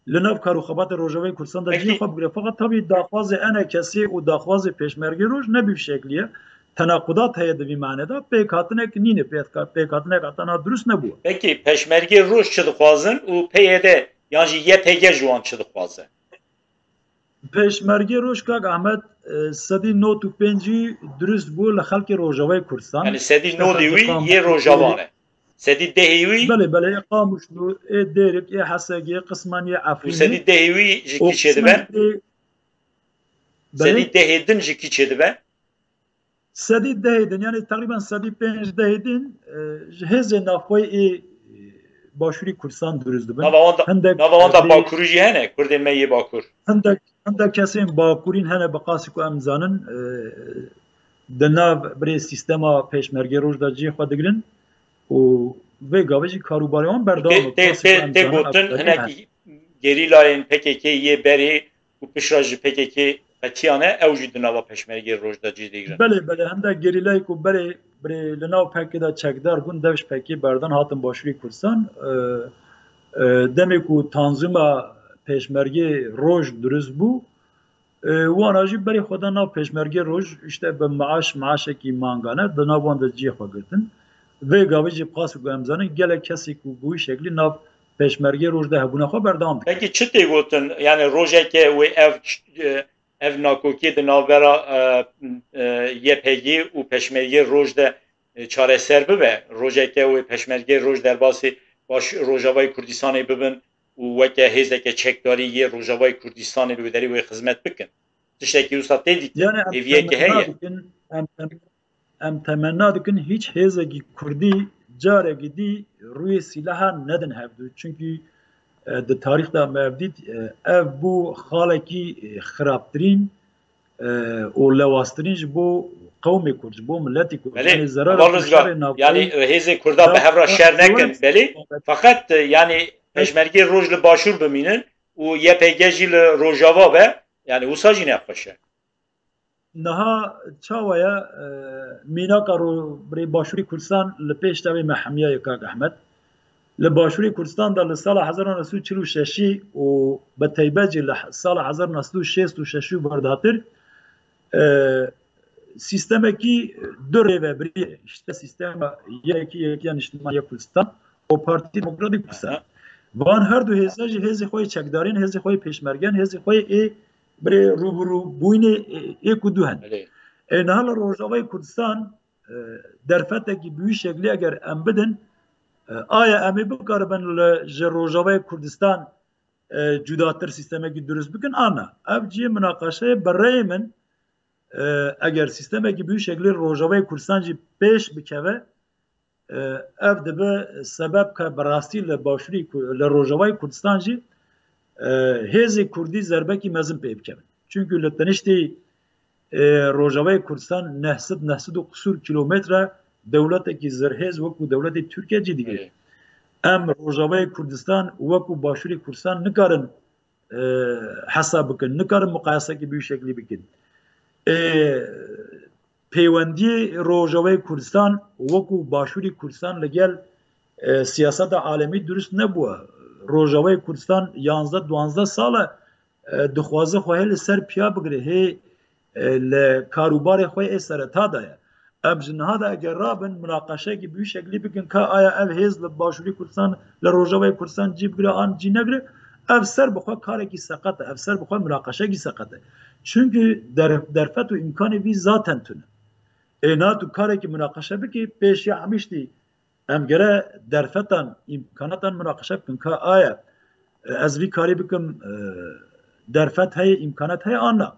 li nav kar û xebatê Rojavayê Kurdistan de cihê xwe bigire. Feqet tabî daxwazê E N K S'ê û daxwazê Pêşmergê roj ne bi vî şeklî ye. Tenaqudat heye di vî mane de, pêkhatinek nîne, pêka-, pêkhatinek heta niha dirust nebû. Pekî, Pêşmergê roj çi dixwazin û P Y D yan jî Y P G ji wan çi dixwaze? Pêşmergê roj, kak Ahmet, e, sedî nod û pêncî dirust bû li xelkê Rojavayê Kurdistan. Yani sedî nodê wî yê Rojavan e. Sedî dehê wî? Belê, belê, ê Qamişlo, ê Dêrik, ê Hesegê, qismen yê Efrînê. Û sedî dehê wî ji kî çêdibe? Belê. Sedî dehê din ji kî çêdibe? Sedî dehê din, yani teqrîben sedî pêncî dehê din, e, ji hêzên navxweyî ê, e, Başûrê Kurdistan dirust dibin. Nava wan da, Hindek, nava wan da e, Bakurî jî hene, Kurdên me yê Bakur. Hindek, hindek kesên Bakurîn hene, bi qasî ku em zanin, e, di nav birê sîstema Pêşmergê Roj de cihê xwe digirin û vê gavê jî karûbarê wan berdewam Tê, e, bi tê, qasî ku tê, em tê zanin gotin, ev hinekî gerîlayên P K K yê berê û piştre ji P K K qetiyane, ew jî di nava Pêşmergê Roj de cih digrin. Belê, belê, hindek gerîlayê ku berê, berê li nav P K K de çekdar bûn, dev ji P K K berdan hatin Başûrê Kurdistan. E, e, demê ku tanzîma Pêşmergê Roj dirust bû, e, wana jî berê xwe da nav Pêşmergê Roj, işte bi maaş, maaşekî mangane, di nav wan de cihê xwe girtin. Vê gavê jî qas ku em zanin, gelek kesê ku bi wî şeklî nav Pêşmergê Roj de hebûna xwe berdewam dikin. Pekî çi tê gotin? Yani rojeke wê ev, e, ev nakokiyê di navbera, e, e, Y P G û Pêşmergê Roj de, e, çareser bibe, rojeke wê Pêşmergê Roj derbasî baş Rojavayê Kurdistanê bibin û weke hêzeke çekdarî yê Rojavayê Kurdistanê li wê derê wê xizmet bikin. Tiştekî wisa tê dîtin? Yani em Hêviyekê temenna heye? Dikin, em, em, em temenna dikin hîç hêzekî Kurdî carekî dî rûyê sîlaha nedin hevdû. Çunkî, e, di tarîx de me ev dît, e, ev bû xalekî, e, xirabtirîn, e, û lewaztirîn ji bo qewmê Kurd, ji bo miletî Kurd. Belê, Yani zerara Heval Rizgar, şerê navxweyî yani, e, hêzê Kurda bi hev re şer nekin, belê, feqet, e, yani Pêşmergê Roj li Başûr bimînin û Y P G jî li Rojava be, yani wisa jî nexweş e. Niha çawa ye, e, mînaka ro-, birê Başûrê Kurdistan li pêş tevê me hemiya ye, kak Ehmed. Li Başûrê Kurdistan de li sala hezar û neh sed û çil û şeş û bi teybet jî li sala hezar û neh sed û şêst û şeş û berdatir, e, sîstemekî du rêvebirî, işte sîstema yekî, Yekiya Niştimaniya Kurdistan û Partî Demokratîk Kurdistan. Aha. Van her du hêza jî hêzê xwe yê çekdarên, hêzê xwe yê pêşmergen, hêzê xwe yê ê birê rûbirû bûyînê ê, ê ku du hen. Belê. Ê niha li Rojavayê Kurdistan, e, derfetekî bi wî şeklî eger em bidin, e, aya em ê bikaribin li, ji Rojavayê Kurdistan, e, cudatir sîstemekî dirust bikin, an na. Ev cihê minaqeşeyê bi rêyê min, e, eger sîstemekî bi wî şeklî Rojavayê Kurdistan jî pêş bikeve, e, ev dibe sebeb ke bi rastî li Başûrê Ku-, li Rojavayê Kurdistan jî, e, hêzê Kurdî zerbekî mezin pê bikevin. Çunkî li teniştî, e, Rojavayê Kurdistan neh sed, neh sed û qisûr kîlometre dewletekî zirhêz wekû dewletê Tirkiye cî digire. Evet. Em Rojavayê Kurdistan wekû Başûrê Kurdistan nikarin, e, hesab bikin, nikarin muqayesekî bi wî şeklî bikin. E, pêwendiyê Rojavayê Kurdistan wekû Başûrê Kurdistan li gel, e, siyaseta alemî dirust nebûye. Rojavayê Kurdistan yanzdeh duwanzdeh sal e, e, dixwaze xwe hê li ser piya bigire, hê, e, li karûbarê xwe ê sereta de ye. Em ji niha de eger rabin, minaqeşeyekî bi wî şeklî bikin ka aya ev hêz li Başûrê Kurdistan, li Rojavayê Kurdistan cî bigire an cî negire, ev ser bi xwe karekî seqet e, ev ser bi xwe minaqeşeyekî seqet e. Çunkî der-, derfet û îmkanê vî zaten tune. Ê niha tu karekî minaqeşe bikî, pêşiya hemî tiştî em gere derfetan, îmkanatan minaqeşe bikin ka aya, e, ez vî karî bikim, e, derfet heye, îmkanat heye an na.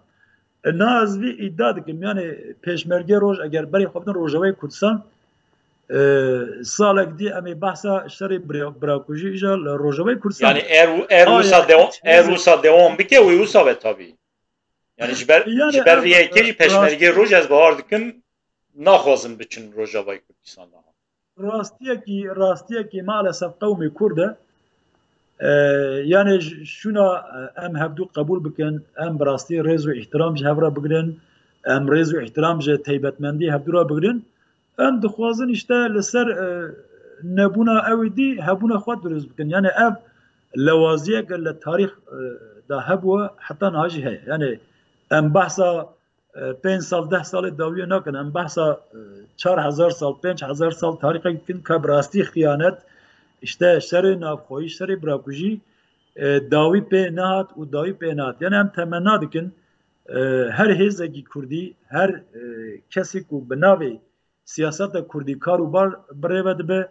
E, na ez vî îdia dikim, yani Pêşmergê Roj eger berê xwe bidin Rojavayê Kurdistan, e, salek dî em ê behsa şerê bira-, birakujî îja li Rojavayê Kurdistan. Yani eğer, eğer Aya wisa dewa-, hiç eğer hêzek wisa dewam bike, wê wisa be tabii. Yani ji ber, Yani ji ber ev vê yekê jî Pêşmergê Roj ez bawer dikim naxwazin biçin Rojavayê Kurdistan daha. Rastiyekî, rastiyekî maalesef qewmê Kurd e. E, yani ş-, şûna, e, em hevdû qebûl bikin, em bi rastî rêz û îhtiram ji hev re bigirin, em rêz û îhtiram ji taybetmendî hevdû re bigirin. Em dixwazin işte li ser, e, nebûna ew ê dî hebûna xwe dirust bikin. Yani ev lewaziyeke li tarîx, e, de hebûye, heta niha jî heye. Yani em behsa, e, pênc sal, deh salê dawiyê nakin. Em behsa, e, çar hezar sal, pênc hezar sal tarîxek dikin ka bi rastî xiyanet, işte şerê navxweyî, şerê birakujî, e, dawî pê nehat û dawî pê nehat. Yani em temenna dikin, e, her hêzekî Kurdî, her, e, kesê ku bi navê siyaseta Kurdî kar û bar bi rê ve dibe,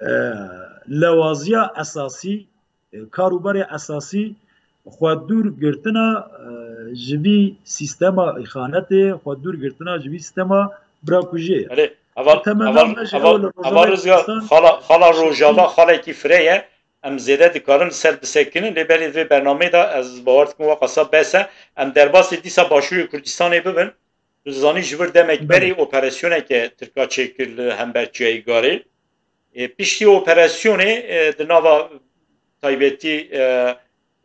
e, lewaziya esasî, e, kar û barê esasî xwe dûr girtina, e, ji vî sîstema îxanetê, xwe dûr girtina ji vî sîstema birakujiyê ye. Erê, Heval, heval, heval, heval Rizgar, xala, xala Rojava xalekî firê ye. Em zêde dikarin li ser bisekinin, lê belê vê bernameyê de ez bawer dikim waqasa bes e. Em derbasî dîsa Başûrê Kurdistanê bibin. Tu dizanî ji vir demek berî operasyoneke Tirka çêkir li hember Çiyayê Garê. E, piştî operasyonê, e, di nava taybetî, e,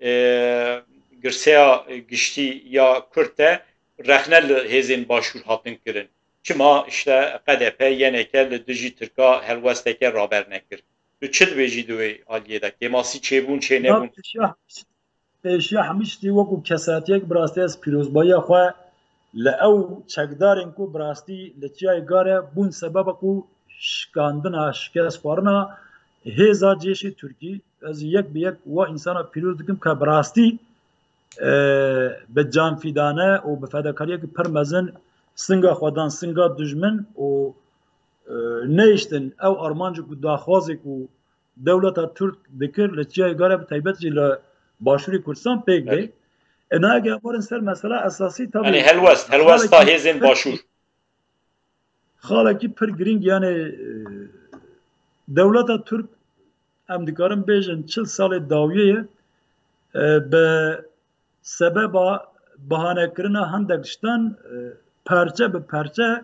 e, girseya giştî ya Kurd de rexne li hêzên Başûr hatin kirin. Çima işte K D P, Y N K li dijî Tirka helwesteke raber nekir? Tu çi dibêjî di wê aliyê de? Kêmasî çêbûn, çênebûn? Pêşiya, pêşiya hemî tiştî wekû kesayetiyek bi rastî ez pîrozbahiya xwe li ew çekdarên ku bi rastî li Çiyayê Garê bûn sebeba ku şikandina, şikestxwarina hêza cêşê Tirkî. Ez yek bi yek wa însana pîroz dikim ke bi rastî, e, bi canfîdane û bi fedakariyekî pir mezin singa xwe dan singa dijmin û, e, nehiştin ew armancê ku daxwazê ku dewleta Tirk dikir li Çiyayê Garê bi taybet jî li Başûrê Kurdistan pêk bê. Evet. E, na eger em werin ser mesela esasî tabii. Yanî helwest, helwesta hêzên Başûr. Xalekî pir girîng, yanî, e, dewleta Tirk, em dikarin bêjin çil salê dawiyê ye, e, bi sebeba bihanekirina hindek tiştan, e, perçe bi perçe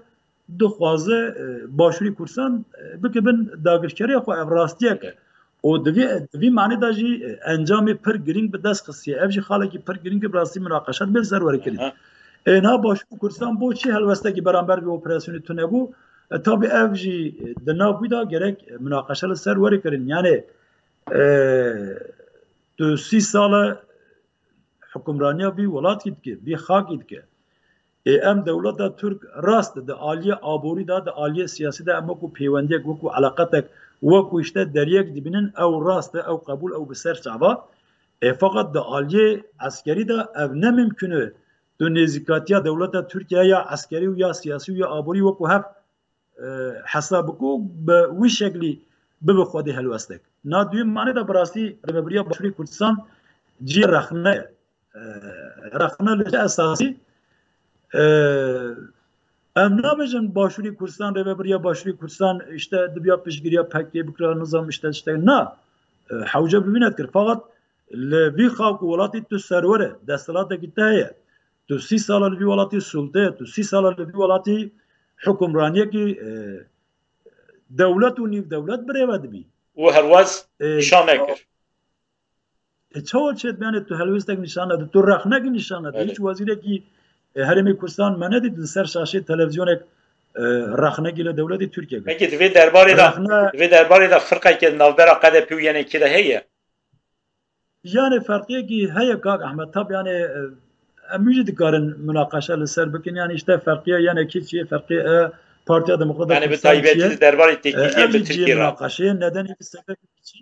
dixwaze, e, Başûrê Kurdistan, e, bike bin dagirkeriya xwe, ev rastiyek e. Evet. Û di vî, di vî manê de jî, e, encamê pir girîng bi dest xistiye. Ev jî xalekî pir girîng e, bi rastî minaqeşe dibe ser were kirin. Aha. E, niha Başûrê Kurdistan bo çi helwestekî beramber vê operasyonê tune bû? E, tabî ev jî, e, di nav wî de gerek, e, minaqeşe li ser were kirin. Yanî, e, tu sî sal e hukimraniya vî welatî dike, vî xakî dike. Ê, em dewleta Tirk rast di aliyê aborî de, di aliyê siyasî de em wekû pêwendiyek, wekû eleqetek, wekû işte deriyek dibînin, ew rast e, ew qebûl, ew bi ser çava. Ê, feqet di aliyê eskerî de ev ne mimkun e. Tu nêzîkatiya dewleta Tirkiye ya eskerî û ya siyasî û ya aborî wekû hev, e, hesab biko, bi wî şeklî bibe xwedî helwestek. Na duyê manê de bi rastî Rêvebiriya Başûrê Kurdistan cihê rexne ye. E, rexne li çi esasî? E, em nabêjin Başûrê Kurdistan, Rêvebiriya Başûrê Kurdistan işte dibiya piştgiriya P K K bikira, nizam işte, işte na, e, hewce bi vî ne dikir. Fakat li vî xak û welatî tu serwer e, desthilatekî te heye. Tu sî sala li vî welatî sulte, tu sî sala li vî welatî hukimraniyekî, e, dewlet û nîv dewlet birêve dibî. Û herwez, e, nîşan nekir. E, çawa çêt, yanî tu helwestek nîşan nede, tu rexnekî nîşan nede. Evet. Hiç wezîrekî, e, Herêmê Kurdistan me nedît li ser şaşê televîzyonek, e, rexnekî li dewletê Tirkiye kir. Peki di vê derbarê de, rexne, di vê derbarê de firqeke di navbera K D P û Y N K de heye? Yanî ferqiyekî heye kak Ehmed, tab yanî, e, em wî jî dikarin munaqeşe li ser bikin. Yanî işte ferqiya Y N K çi ye, ferqiya, e, Partiya Demokrata Kurdistan çi ye? Yanî bi taybetî di derbarê, e, têkiliyên bi Tirkiyê re. Munaqeşe ye, nedenê, sebebê çi?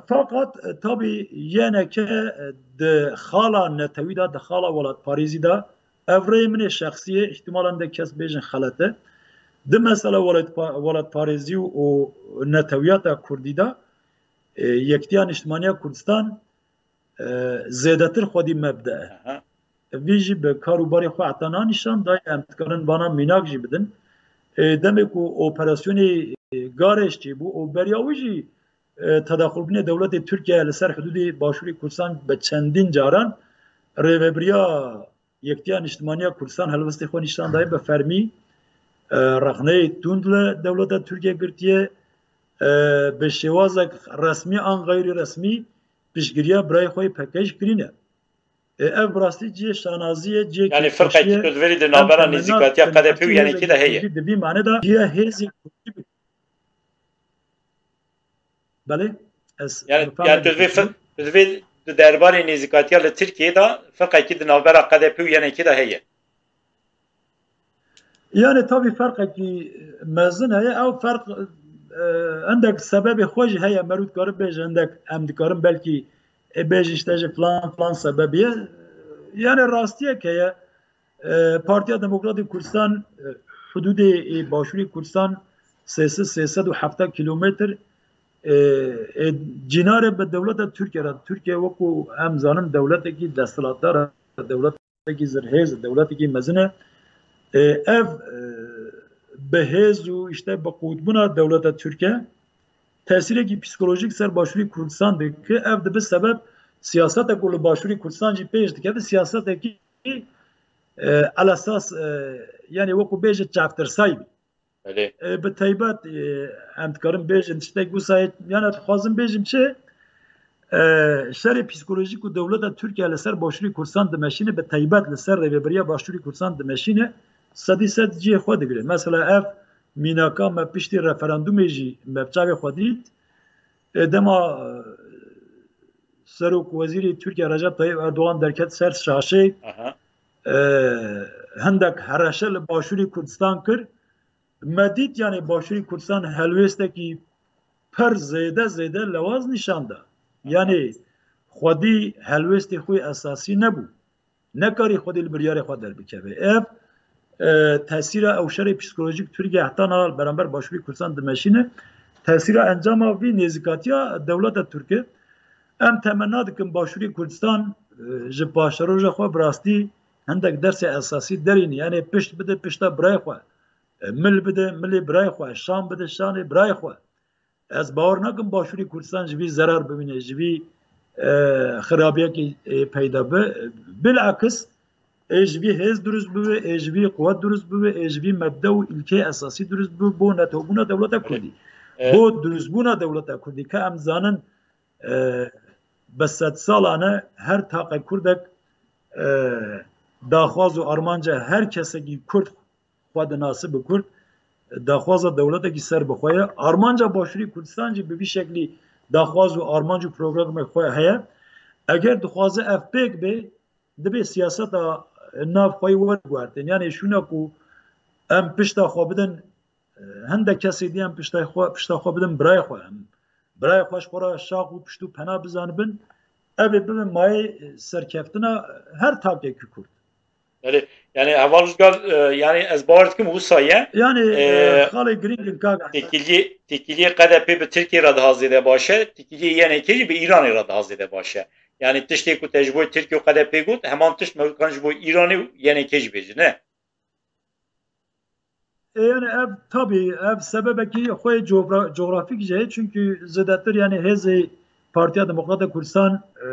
Feqet, e, tabî Y N K, e, di xala netewî de, di xala welatparêzî de, ev rêyê min ê şexsî ye, îhtimal hindek kes bêjin xelet e. Di mesela welatpa-, welatparêzî û netewiyata kurdî de, e, Yektiya Niştimaniya Kurdistan, e, zêdetir xwedî mebde e. Aha. Vî jî bi kar û barê xwe heta niha nîşan daye, em dikarin vana mînak jî bidin. E, demê ku operasyonê, e, Gareş çêbû û beriya wî jî, e, tedaxulbûnê dewletê Tirkiye li ser hidûdê Başûrê Kurdistan bi çendîn caran rêvebiriya Yektiya Niştimaniya Kurdistan helwestê xwe nîşan daye, bi fermî, e, rexneyê tund li dewleta Tirkiye girtiye, e, bi şêwazek resmî an xeyrî resmî piştgiriya birayê xwe yê P K K jî kirîne. E, ev bi rastî cihê şanazî ye, cihê kêfxweşî ye. Yanî firqekî tu divêrî di navbera nêzîkatiya K D P û Y N K de heye. Di vî manê de cihê hêzên kurdî bi-, Belê, ez... Yanî, yanî tu divê fir-, tu divê di derbarê nêzîkatiya li Tirkiyê de firqekî di navbera K D P û Y N K de heye. Yanî tabî ferqekî mezin heye. Ew ferq, e, hindek sebebê xwe jî heye. Merû dikare bêje hindek, em dikarin belkî, e, bêjin işte ji filan filan sebebî ye. Yanî rastiyek heye. E, Partiya Demokratîk Kurdistan, e, hudûdê, e, Başûrê Kurdistan sê sed, sê sed û hevdeh kilometr, e, e, cînare bi dewleta Tirkiye re. Tirkiye wekû em zanin dewletekî desthilatdar e, dewletekî zirhêz e, dewletekî mezin e. E, ev, e, bi hêz û işte bi qûtbûna dewleta Tirk e tesîrekî psîkolojîk ser Başûrê Kurdistan dike. Ev dibe sebeb siyaseta ku li Başûrê Kurdistan jî pêş dikeve, siyasetekî, e, elesas, e, yani wekû bêje çavtirsayî bî. E, bi taybet, e, em dikarin bêjin tiştek wisa ye, yani dixwazim bêjim çi? E, şerê psîkolojîk û dewleta Tirkiye li ser Başûrê Kurdistan dimeşîne, bi taybet li ser rêvebiriya Başûrê Kurdistan dimeşîne, sedî sed cihê xwe digire. Mesela ev mînaka me piştî referandumê jî me bi çavê xwe dît. E, dema, e, Serok Wezîrê Tirkiye Recep Tayyip Erdogan derket ser şaşê, e, hindek hereşe li Başûrê Kurdistan kir. Me dît, yani Başûrê Kurdistan helwêstekî pir zêde zêde lewaz nîşan da. Yani xwedî helwêstê xwe esasî nebû. Nekarî xwedî li biryarê xwe derbikeve. Ev, e, tesîra ew şerê psîkolojîk Tirkiye heta niha li beramber Başûrê Kurdistan dimeşîne. Tesîra encama vî nêzîkatiya dewleta Tirk e. Em temenna dikin Başûrê Kurdistan, e, ji paşeroja xwe bi rastî hindek dersê esasî derîne. Yani pişt bide pişta birayê xwe. E, mil bide milê birayê xwe, şan bide şanê birayê xwe. Ez bawer nakim Başûrê Kurdistan ji vî zerar bibîne, ji vî, e, xirabiyekî, e, peyda bi. Bilakis, ê ji vî hêz durust bibe, ê ji vî quwet durust bibe, ê ji vî mebde û îlkê esasî durust bibe bo netewbûna dewleta Kurdî. E, bo durustbûna dewleta Kurdî. Ka em zanin, e, bi sedsalan e her taqe Kurdek, e, daxwaz û armanca her kesekî Kurd xwe dinase bi Kurd, daxwaza dewletekî serbixwe ye. Armanca Başûrê Kurdistan jî bi vî şeklî daxwaz û armanc û programê xwe heye. Eger dixwaze ev pêk bê, dibê siyaseta nav xwe yî werguhertin. Yani şûna ku em pişta xwe bidin, e, hindek kesê dî em pişta xwe, pişta xwe bidin birayê xwe. Em birayê xwe ji xwe re şax û pişt û pena bizanibin. Ev ê bibe mayê serkeftina her takekî Kurd. Belê, yani heval Ruzgar, e, yani ez bawer dikim wisa ye. Yani, e, e, xalê girîng in kak Ehmed. Têkiliyê, têkiliyê K D P bi Tirkiye re daha zêde baş e, têkiliyê Y N K jî bi Îranê re daha zêde baş e. Yani tiştê ku te ji bo Tirkiye û K D P got, heman tişt me kan ji bo Îranê û Y N K jî bêje, ne? E, yani ev, tabî, ev sebebekî xwe cogra-, cografîk jî heye, çünkü zêdetir yani hêzê Partiya Demokrata Kurdistan, e,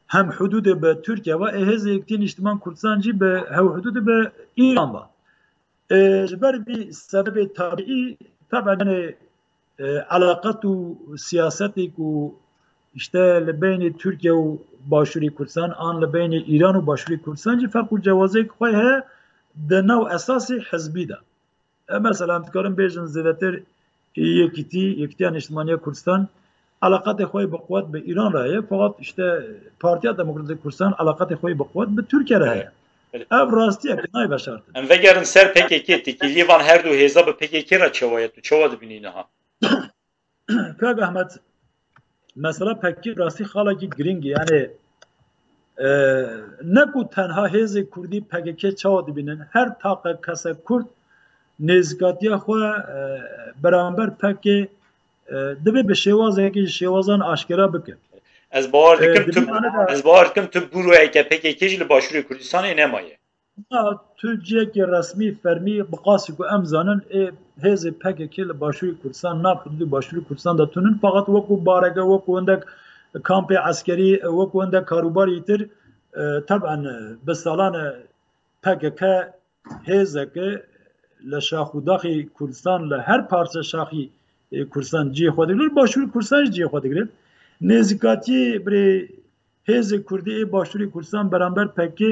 hem hududê bi Tirkiye ve, e, hêzê Yekîtî Niştiman Kurdistan jî bi hevhududê bi Îran ve. E, ji ber vî sebebê tabîî, taban, yani, e, eleqat û siyasetê ku işte li beynê Tirkiye û Başûrê Kurdistan, an li beynê Îran û Başûrê Kurdistan jî ferq û cewazêk xwe heye di nav esasê hizbî de. E, mesela, em dikarin bêjin zêdetir Yekîtî, Yekîtiya Niştimaniya Kurdistan, eleqatê xwe bi quwet bi Îran re heye, fakat işte Partiya Demokratîk Kurdistan eleqatê xwe bi quwet bi Tirkiye re heye. Belê. Ev rastiyek e, nayê veşartin. Em vegerin ser P K K, têkiliyê van her du hêza bi P K K re çawa ye? Tu çawa dibînî niha? Kak Ahmet, mesela P K K rastî xalekî girîng e. Yani, e, ne ku tenha hêzê Kurdî P K K çawa dibînin, her taqe kesek Kurd nêzîkatiya xwe, e, beramber P K K, e, divê bi şêwazekî ji şêwazan aşkera bike. Ez bawer dikim E, tu, di vî mane de ez bawer dikim tu bûroyeke P K K jî li Başûrê Kurdistanê nemaye. Na, tu cihekî resmî, fermî, bi qasî ku em zanin, ê hêzê P K K li Başûrê Kurdistan, nav hududê Başûrê Kurdistan de tunin. Fakat wekû barege, wekû hindek kampê eskerî, wekû hindek karûbarî tir, e, teben, e, bi salan e P K K hêzeke li şax û daxê Kurdistan, li her parçe şaxî, e, Kurdistan cihê xwe digire, li Başûrê Kurdistan jî cihê xwe digire. Nêzîkatiyê birê hêzê Kurdî ê Başûrê Kurdistan beramber P K K,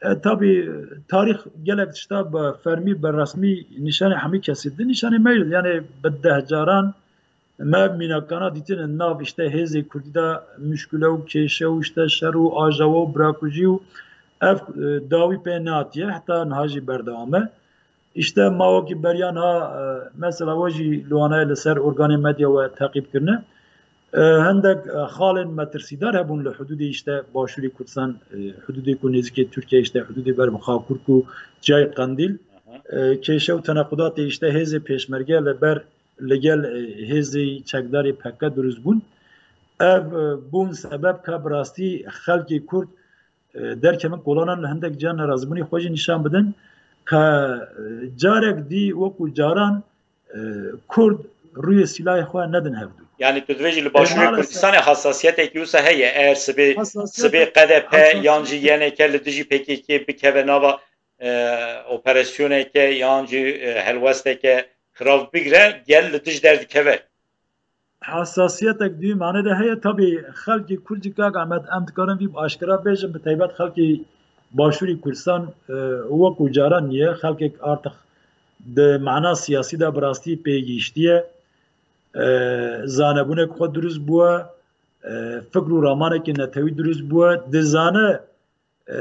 e, tabî tarîx gelek tişta bi fermî, bi resmî nîşanê hemî kesî di nîşanê me, yani bi deh caran me ev mînakana dîtine nav işte hêzê Kurdî de muşkule û kêşe û işte şer û ajawa û birakujî û ev, e, dawî pê nehatiye, heta niha jî berdewam e. İşte ma wekî beriya niha, e, mesela we jî li Wanayê li ser organê medya we teqîb kirine. E, hindek, e, xalên metirsîdar hebûn li hududê işte Başûrê Kurdistan, e, hududê ku nêzîkê Tirkiye, işte hududê ber bi Xakurk û Ciyayê Qendîl. Aha. E, kêşe û tenequdatê işte hêzê pêşmerge li ber, li gel, e, hêzê çekdarê P K K durust bûn. Ev, e, bûn sebeb ka bi rastî xelkê Kurd e, derkevin kolanan, li hindek ciyan nerazîbûnê xwe jî nîşan bidin. Ka, e, carek dî wekî caran, e, Kurd rûyê sîlahê xwe nedin hevdû. Yani tu dibêjî li Başûrê Kurdistanê hassasiyetekî wisa heye, eger sibê, sibê Q D P yan jî Y N K li dijî P K K bikeve nava, e, operasyoneke yan jî, e, helwesteke xirav bigre, gel li dij derdikeve. Hassasiyetek di wî mane de heye. Tabî xelkê Kurd jî, kak Ehmed, em dikarin vî bi aşkera bêjin, bi taybet xelkê Başûrê Kurdistan, e, wekî caran niye. Xelkek artık di mana siyasî de bi rastî pêgihiştiye. E, zanebûnek xwe dirust bûye. E, fikr û ramanekî netewî dirust bûye. Dizane, e,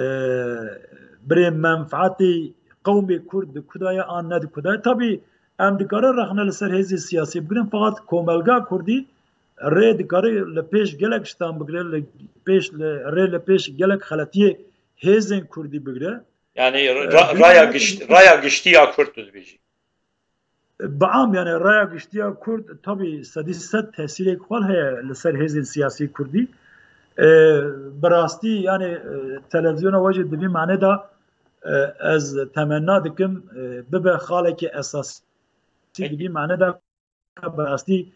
birê menfaetê qewmê Kurd di ku de ye an ne di ku de ye. Tabî em dikarin rexne li ser hêzên siyasî bigirin, fakat komelga Kurdî rê dikare li pêş gelek ştan bigire, li pêş, li, rê li pêş gelek xeletiyê hêzên Kurdî bigire. Yani, e, ra-, raya giş-, raya giştî ya Kurd tu dibêjî. Bi am, yani, raya giştî ya Kurd tabî sedî sed tesîrek xwe heye li ser hêzên siyasî Kurdî. E, bi rastî, yani, e, televizyona we jî di vî mane de, e, ez temenna dikim, e, bibe xalekî esasî di vî mane de, bi rastî,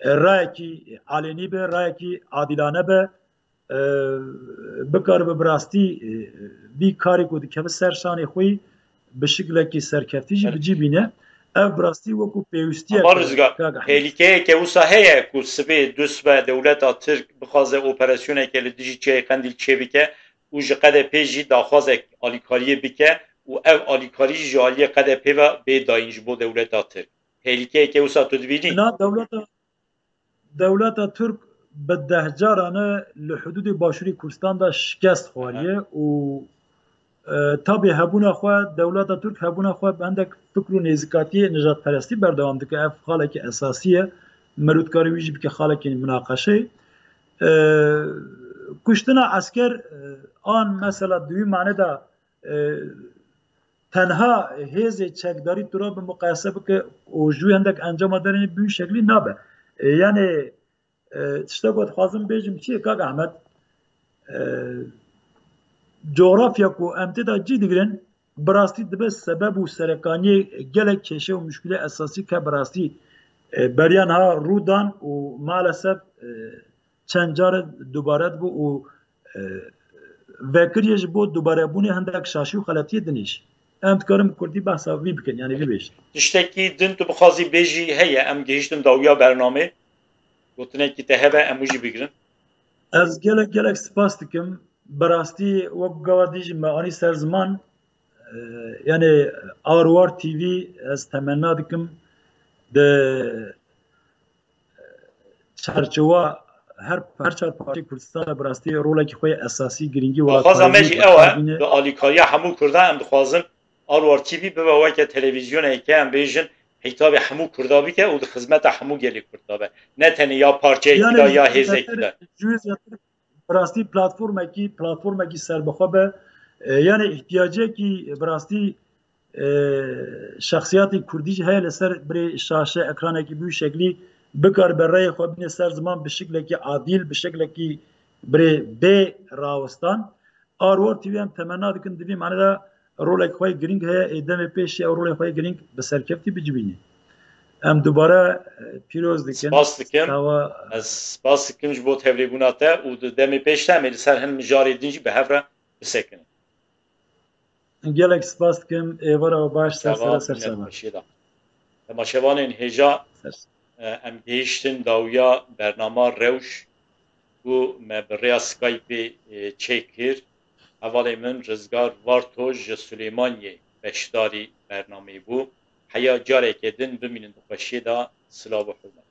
e, rayekî alînî be, rayekî adîlane be, e, bikaribe bi rastî, e, vî karê ku dikeve ser şanê xwe yî bi şiklekî serkeftî jî bi cî bîne. Ev bi rastî wekî pêwîstiyek e. Rizgar, tehlikeyeke wisa heye ku sibê dusibe dewleta Tirk bixwaze operasyoneke li dijî Çiyayê Qendîl çêbike û ji Q D P jî daxwazek alîkariyê bike û ev alîkarî jî ji aliyê Q D P ve bê dayîn ji bo dewleta Tirk. Tehlikeyeke wisa tu dibînî? Na, dewleta, dewleta Tirk bi deh caran e li hudûdê Başûrê Kurdistan de şikest xwariye û, e, tabî hebûna xwe, dewleta Tirk hebûna xwe bi hindek fikr û nêzîkatiyê nijadperestî berdewam dike. Ev xalekî esasî ye. Merû dikare wî jî bike xalekî minaqeşeyê. E, kuştina esker, e, an mesela di wî mane de, e, tenha hêzê çekdarî tu re bi muqayese bike û ji wî hindek encama derêne bi wî şeklî nabe. E, yani, e, tiştek ku dixwazim bêjim çi ye, kak Ehmed? E, cografya ku em tê de cî digirin, bi rastî dibe sebeb û serekaniyê gelek kêşe û muşkilê esasî ke bi rastî, e, beriya niha rû dan û maalesef, e, çend care dubare dibû û, e, vekiriyê ji bo dubarebûnê hindek şaşî û xeletiyê dinê jî. Em dikarin bi kurdî behsa vî bikin, yanî vî bêjin. Tiştekî din tu bixwazî bêjî heye, em gihiştin dawiya bernamê. Gotinekî te hebe, em wî jî bigirin. Ez gelek, gelek spas dikim. Bi rastî wek gava dî jî me anî ser ziman. E, yani Arwar T V ez temenna dikim di çarçewa her, her çar parçeyê Kurdistan de bi rastî rolekî xwe yê esasî, girîngî, daxwaza me jî ew e, bi alîkariya hemû Kurdan em dixwazin Arwar T V bibe weke televîzyoneke, em bêjin, hîtabê hemû Kurda bike û di xizmeta hemû gelê Kurd de be. Ne tenê ya parçeyekî de, ya hêzekî de. Ji wê zêdetir bi rastî platformekî, platformekî serbixwe be. E, yani ihtiyacekî bi rastî, e, şexsiyatê kurdî jî heye li ser birê şaşe, ekranekî bi wî şeklî bikaribe reyê xwe bîne ser ziman bi şiklekî adîl, bi şiklekî birê bê rawistan. Arwar T V em temenna dikin di vî mane de rolek xwe yê girîng heye, ê demê pêşî ew rolê xwe yê girîng bi serkeftî bicivînî. Em dubare, e, pîroz dikin. Spas dikim. Tawa. Ez spas dikim ji bo tevlêbûna te û di demê pêş de em ê li ser hin mijarê din jî bi hev re bisekinin. Gelek spas dikim. Êvara we baş, ser sera, ser çava. Temaşevanên hêja, e, em gihiştin dawiya bernama Rewş ku me bi rêya Skypeê, e, çêkir. Hevalê min Rizgar Varto ji Silêmaniyê beşdarî bernameyê bû. Heya careke din bimînin di xweşiyê de. Silav û hurmet.